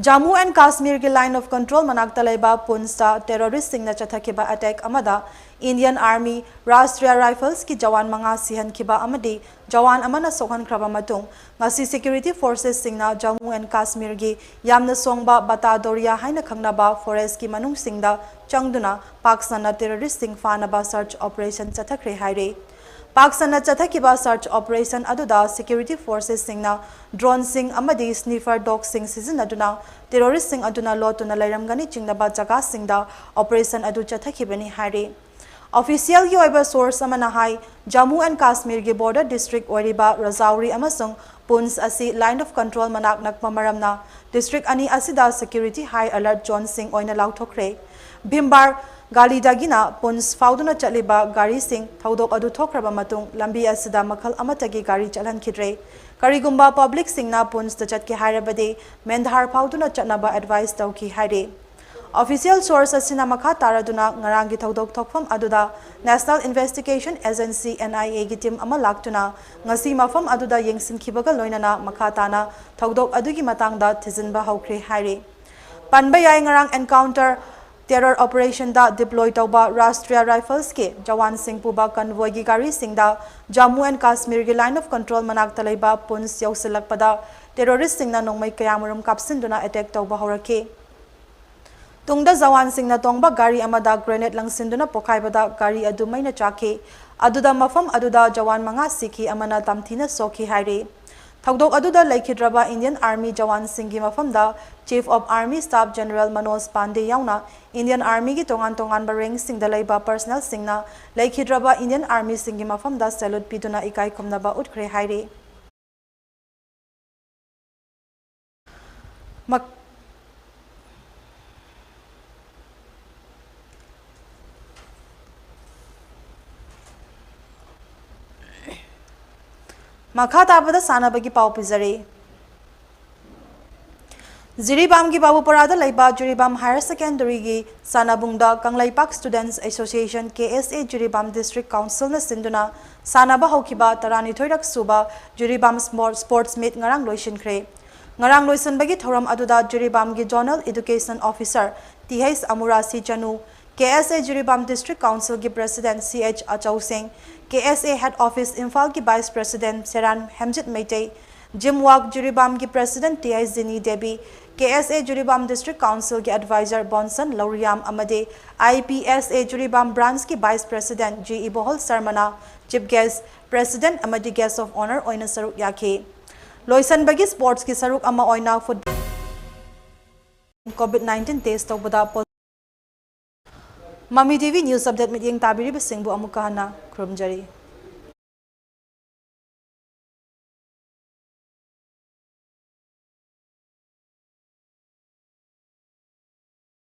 ꯖꯝꯃꯨ ꯑꯦꯟ ꯀꯥꯁꯃꯤꯔꯒꯤ Line of Control ꯃꯅꯥꯛꯇ ꯂꯩꯕ ꯄꯨꯟꯁꯇ terroristꯁꯤꯡꯅ ꯆꯠꯊꯈꯤꯕ attack ꯑꯃꯗ Indian Army, Rashtriya Riflesꯀꯤ ꯖꯋꯥꯟ ꯃꯉꯥ ꯁꯤꯍꯟꯈꯤꯕ ꯑꯃꯗꯤ ꯖꯋꯥꯟ ꯑꯃꯅ ꯁꯣꯛꯍꯟꯈ꯭ꯔꯕ ꯃꯇꯨꯡ, ꯉꯁꯤ security forcesꯁꯤꯡꯅ ꯖꯝꯃꯨ ꯑꯦꯟ ꯀꯥꯁꯃꯤꯔꯒꯤ ꯌꯥꯝꯅ ꯁꯣꯡꯕ ꯕꯇꯥꯗꯣꯔꯤꯌꯥ ꯍꯥꯏꯅ ꯈꯪꯅꯕ forestꯀꯤ ꯃꯅꯨꯡꯁꯤꯡꯗ ꯆꯪꯗꯨꯅ ꯄꯥꯛ ꯁꯟꯅ terroristꯁꯤꯡ ꯐꯥꯅꯕ search operation ꯆꯠꯊꯈ꯭ꯔꯦ ꯍꯥꯏꯔꯤ꯫ ꯄꯥꯛ ꯁꯟꯅ ꯆꯠꯊꯈꯤꯕ search operation ꯑꯗꯨꯗ security forcesꯁꯤꯡꯅ droneꯁꯤꯡ ꯑꯃꯗꯤ sniffer dogꯁꯤꯡ ꯁꯤꯖꯤꯟꯅꯗꯨꯅ terroristꯁꯤꯡ ꯑꯗꯨꯅ ꯂꯣꯠꯇꯨꯅ ꯂꯩꯔꯝꯒꯅꯤ ꯆꯤꯡꯅꯕ ꯖꯒꯥꯁꯤꯡꯗ operation ꯑꯗꯨ ꯆꯠꯊꯈꯤꯕꯅꯤ ꯍꯥꯏꯔꯤ꯫ Officialꯒꯤ ꯑꯣꯏꯕ source ꯑꯃꯅ ꯍꯥꯏ, ꯖꯝꯃꯨ ꯑꯦꯟ ꯀꯥꯁꯃꯤꯔꯒꯤ border district ꯑꯣꯏꯔꯤꯕ ꯔꯖꯥꯎꯔꯤ ꯑꯃꯁꯨꯡ ꯄꯨꯟꯁ ꯑꯁꯤ Line of Control ꯃꯅꯥꯛ ꯅꯛꯄ ꯃꯔꯝꯅ district ꯑꯅꯤ ꯑꯁꯤꯗ security high alert zoneꯁꯤꯡ ꯑꯣꯏꯅ ꯂꯥꯎꯊꯣꯛꯈ꯭ꯔꯦ꯫ ꯚꯤꯝꯕꯥꯔ ꯒꯥꯂꯤꯗꯒꯤꯅ ꯄꯨꯟꯁ ꯐꯥꯎꯗꯨꯅ ꯆꯠꯂꯤꯕ ꯒꯥꯔꯤꯁꯤꯡ ꯊꯧꯗꯣꯛ ꯑꯗꯨ ꯊꯣꯛꯈ꯭ꯔꯕ ꯃꯇꯨꯡ ꯂꯝꯕꯤ ꯑꯁꯤꯗ ꯃꯈꯜ ꯑꯃꯠꯇꯒꯤ ꯒꯥꯔꯤ ꯆꯠꯍꯟꯈꯤꯗ꯭ꯔꯦ꯫ ꯀꯔꯤꯒꯨꯝꯕ ꯄꯕ꯭ꯂꯤꯛꯁꯤꯡꯅ ꯄꯨꯟꯁꯇ ꯆꯠꯀꯦ ꯍꯥꯏꯔꯕꯗꯤ ꯃꯦꯟꯙꯥꯔ ꯐꯥꯎꯗꯨꯅ ꯆꯠꯅꯕ ꯑꯦꯗꯚꯥꯏꯁ ꯇꯧꯈꯤ ꯍꯥꯏꯔꯤ꯫ ꯑꯣꯐꯤꯁꯤꯌꯦꯜ ꯁꯣꯔꯁ ꯑꯁꯤꯅ ꯃꯈꯥ ꯇꯥꯔꯗꯨꯅ ꯉꯔꯥꯡꯒꯤ ꯊꯧꯗꯣꯛ ꯊꯣꯛꯐꯝ ꯑꯗꯨꯗ ꯅꯦꯁꯅꯦꯜ ꯏꯟꯚꯦꯁꯇꯤꯒꯦꯁꯟ ꯑꯦꯖꯦꯟꯁꯤ, NIA, ꯒꯤ ꯇꯤꯝ ꯑꯃ ꯂꯥꯛꯇꯨꯅ ꯉꯁꯤ ꯃꯐꯝ ꯑꯗꯨꯗ ꯌꯦꯡꯁꯤꯟꯈꯤꯕꯒ ꯂꯣꯏꯅꯅ ꯃꯈꯥ ꯇꯥꯅ ꯊꯧꯗꯣꯛ ꯑꯗꯨꯒꯤ ꯃꯇꯥꯡꯗ ꯊꯤꯖꯤꯟꯕ ꯍꯧꯈ꯭ꯔꯦ ꯍꯥꯏꯔꯤ꯫ ꯄꯟꯕ ꯌꯥꯏ, ꯉꯔꯥꯡ ꯑꯦꯟꯀꯥꯎꯟꯇꯔ ꯇꯦꯔꯣꯔ ꯑꯣꯄꯔꯦꯁꯟꯗ ꯗꯤꯄ꯭ꯂꯣꯏ ꯇꯧꯕ ꯔꯥꯁꯇ꯭ꯔꯤꯌꯥ ꯔꯥꯏꯐꯜꯁꯀꯤ ꯖꯋꯥꯟꯁꯤꯡ ꯄꯨꯕ ꯀꯟꯚꯣꯏꯒꯤ ꯒꯥꯔꯤꯁꯤꯡꯗ ꯖꯝꯃꯨ ꯑꯦꯟ ꯀꯥꯁꯃꯤꯔꯒꯤ ꯂꯥꯏꯟ ꯑꯣꯐ ꯀꯟꯇ꯭ꯔꯣꯜ ꯃꯅꯥꯛꯇ ꯂꯩꯕ ꯄꯨꯟꯁ ꯌꯧꯁꯤꯜꯂꯛꯄꯗ ꯇꯦꯔꯣꯔꯤꯁꯁꯤꯡꯅ ꯅꯣꯡꯃꯩ ꯀꯌꯥꯃꯔꯨꯝ ꯀꯥꯞꯁꯤꯟꯗꯨꯅ ꯑꯦꯇꯦꯛ ꯇꯧꯕ ꯍꯧꯔꯛꯈꯤ꯫ ꯇꯨꯡꯗ ꯖꯋꯥꯟꯁꯤꯡꯅ ꯇꯣꯡꯕ ꯒꯥꯔꯤ ꯑꯃꯗ ꯒ꯭ꯔꯦꯅꯦꯗ ꯂꯪꯁꯤꯟꯗꯨꯅ ꯄꯣꯈꯥꯏꯕꯗ ꯒꯥꯔꯤ ꯑꯗꯨ ꯃꯩꯅ ꯆꯥꯛꯈꯤ꯫ ꯑꯗꯨꯗ ꯃꯐꯝ ꯑꯗꯨꯗ ꯖꯋꯥꯟ ꯃꯉꯥ ꯁꯤꯈꯤ, ꯑꯃꯅ ꯇꯝꯊꯤꯅ ꯁꯣꯛꯈꯤ ꯍꯥꯏꯔꯤ꯫ ꯊꯧꯗꯣꯛ ꯑꯗꯨꯗ ꯂꯩꯈꯤꯗ꯭ꯔꯕ ꯏꯟꯗꯤꯌꯟ ꯑꯥꯔꯃꯤ ꯖꯋꯥꯟꯁꯤꯡꯒꯤ ꯃꯐꯝꯗ chief of army staff general Manoj Pande ꯌꯥꯎꯅ ꯏꯟꯗꯤꯌꯟ ꯑꯥꯔꯃꯤꯒꯤ ꯇꯣꯉꯥꯟ ꯇꯣꯉꯥꯟꯕ ꯔꯦꯡꯁꯤꯡꯗ ꯂꯩꯕ ꯄꯔꯁꯅꯦꯜꯁꯤꯡꯅ ꯂꯩꯈꯤꯗ꯭ꯔꯕ ꯏꯟꯗꯤꯌꯟ ꯑꯥꯔꯃꯤꯁꯤꯡꯒꯤ ꯃꯐꯝꯗ ꯁꯦꯂꯨꯠ ꯄꯤꯗꯨꯅ ꯏꯀꯥꯏ ꯈꯨꯝꯅꯕ ꯎꯠꯈ꯭ꯔꯦ ꯍꯥꯏꯔꯤ꯫ ꯃꯛ-, ꯃꯈꯥ ꯇꯥꯕꯗ ꯁꯥꯟꯅꯕꯒꯤ ꯄꯥꯎ ꯄꯤꯖꯔꯤ꯫ ꯖꯤꯔꯤꯕꯥꯝꯒꯤ ꯕꯥꯕꯨꯄꯔꯥꯗ ꯂꯩꯕ ꯖꯤꯔꯤꯕꯥꯝ ꯍꯥꯌꯔ ꯁꯦꯀꯦꯟꯗꯔꯤꯒꯤ ꯁꯥꯟꯅꯕꯨꯡꯗ Kangleipak students association, KSA, Jiribam district ꯀꯥꯎꯟꯁꯤꯜꯅ ꯁꯤꯟꯗꯨꯅ ꯁꯥꯟꯅꯕ ꯍꯧꯈꯤꯕ ꯇꯔꯥꯅꯤꯊꯣꯏꯔꯛ ꯁꯨꯕ ꯖꯤꯔꯤꯕꯥꯝ ꯁ꯭ꯄꯣꯔ-, ꯁ꯭ꯄꯣꯔꯠꯁ ꯃꯤꯠ ꯉꯔꯥꯡ ꯂꯣꯏꯁꯤꯟꯈ꯭ꯔꯦ꯫ ꯉꯔꯥꯡ ꯂꯣꯏꯁꯤꯟꯕꯒꯤ ꯊꯧꯔꯝ ꯑꯗꯨꯗ ꯖꯤꯔꯤꯕꯥꯝꯒꯤ ꯖꯣꯅꯦꯜ ꯏꯗꯨꯀꯦꯁꯟ ꯑꯣꯐꯤꯁꯔ ꯇꯤꯍꯩꯁ ꯑꯃꯨꯔꯥꯁꯤ ꯆꯅꯨ, KSA ꯖꯤꯔꯤꯕꯥꯝ ꯗꯤꯁꯇ꯭ꯔꯤꯛ ꯀꯥꯎꯟꯁꯤꯜꯒꯤ ꯄ꯭ꯔꯦꯁꯤꯗꯦꯟꯠ ꯁꯤꯍꯩꯆ ꯑꯆꯧꯁꯤꯡ, KSA ꯍꯦꯗ ꯑꯣꯐꯤꯁ ꯏꯝꯐꯥꯜꯒꯤ ꯚꯥꯏꯁ ꯄ꯭ꯔꯦꯁꯤꯗꯦꯟꯠ ꯁꯦꯔꯥꯟ ꯍꯦꯝꯖꯤꯠ ꯃꯩꯇꯩ, ꯖꯤꯝꯋꯥꯛ ꯖꯤꯔꯤꯕꯥꯝꯒꯤ ꯄ꯭ꯔꯦꯁꯤꯗꯦꯟꯠ ꯇꯤꯍꯩꯁ ꯖꯤꯅꯤ ꯗꯦꯕꯤ, KSA ꯖꯤꯔꯤꯕꯥꯝ ꯗꯤꯁꯇ꯭ꯔꯤꯛ ꯀꯥꯎꯟꯁꯤꯜꯒꯤ ꯑꯦꯗꯚꯥꯏꯖꯔ ꯕꯣꯟꯁꯟ ꯂꯧꯔꯤꯌꯥꯝ ꯑꯃꯗꯤ IPSA ꯖꯤꯔꯤꯕꯥꯝ ꯕ꯭ꯔꯥꯟꯁꯀꯤ ꯚꯥꯏꯁ ꯄ꯭ꯔꯦꯁꯤꯗꯦꯟꯠ ꯖꯤ ꯏꯕꯣꯍꯜ ꯁꯔꯃꯅ ꯆꯤꯐ ꯒꯦꯁ, ꯄ꯭ꯔꯦꯁꯤꯗꯦꯟꯠ ꯑꯃꯗꯤ ꯒꯦꯁ ꯑꯣꯐ ꯑꯣꯅꯔ ꯑꯣꯏꯅ ꯁꯔꯨꯛ ꯌꯥꯈꯤ꯫ ꯂꯣꯏꯁꯤꯟꯕꯒꯤ ꯁ꯭ꯄꯣꯔꯠꯁꯀꯤ ꯁꯔꯨꯛ ꯑꯃ ꯑꯣꯏꯅ ꯐꯨꯠ-, ꯀꯣꯚꯤꯗ ꯅꯥꯏꯟꯇꯤꯟ ꯇꯦꯁ ꯇꯧꯕꯗ ꯄꯣ-, ꯃꯃꯤ ꯇꯤꯚꯤ ꯅ꯭ꯌꯨꯁ ꯑꯞꯗꯦꯠ ꯃꯤꯠꯌꯦꯡ ꯇꯥꯕꯤꯔꯤꯕꯁꯤꯡꯕꯨ ꯑꯃꯨꯛꯀ ꯍꯟꯅ ꯈꯨꯔꯨꯝꯖꯔꯤ꯫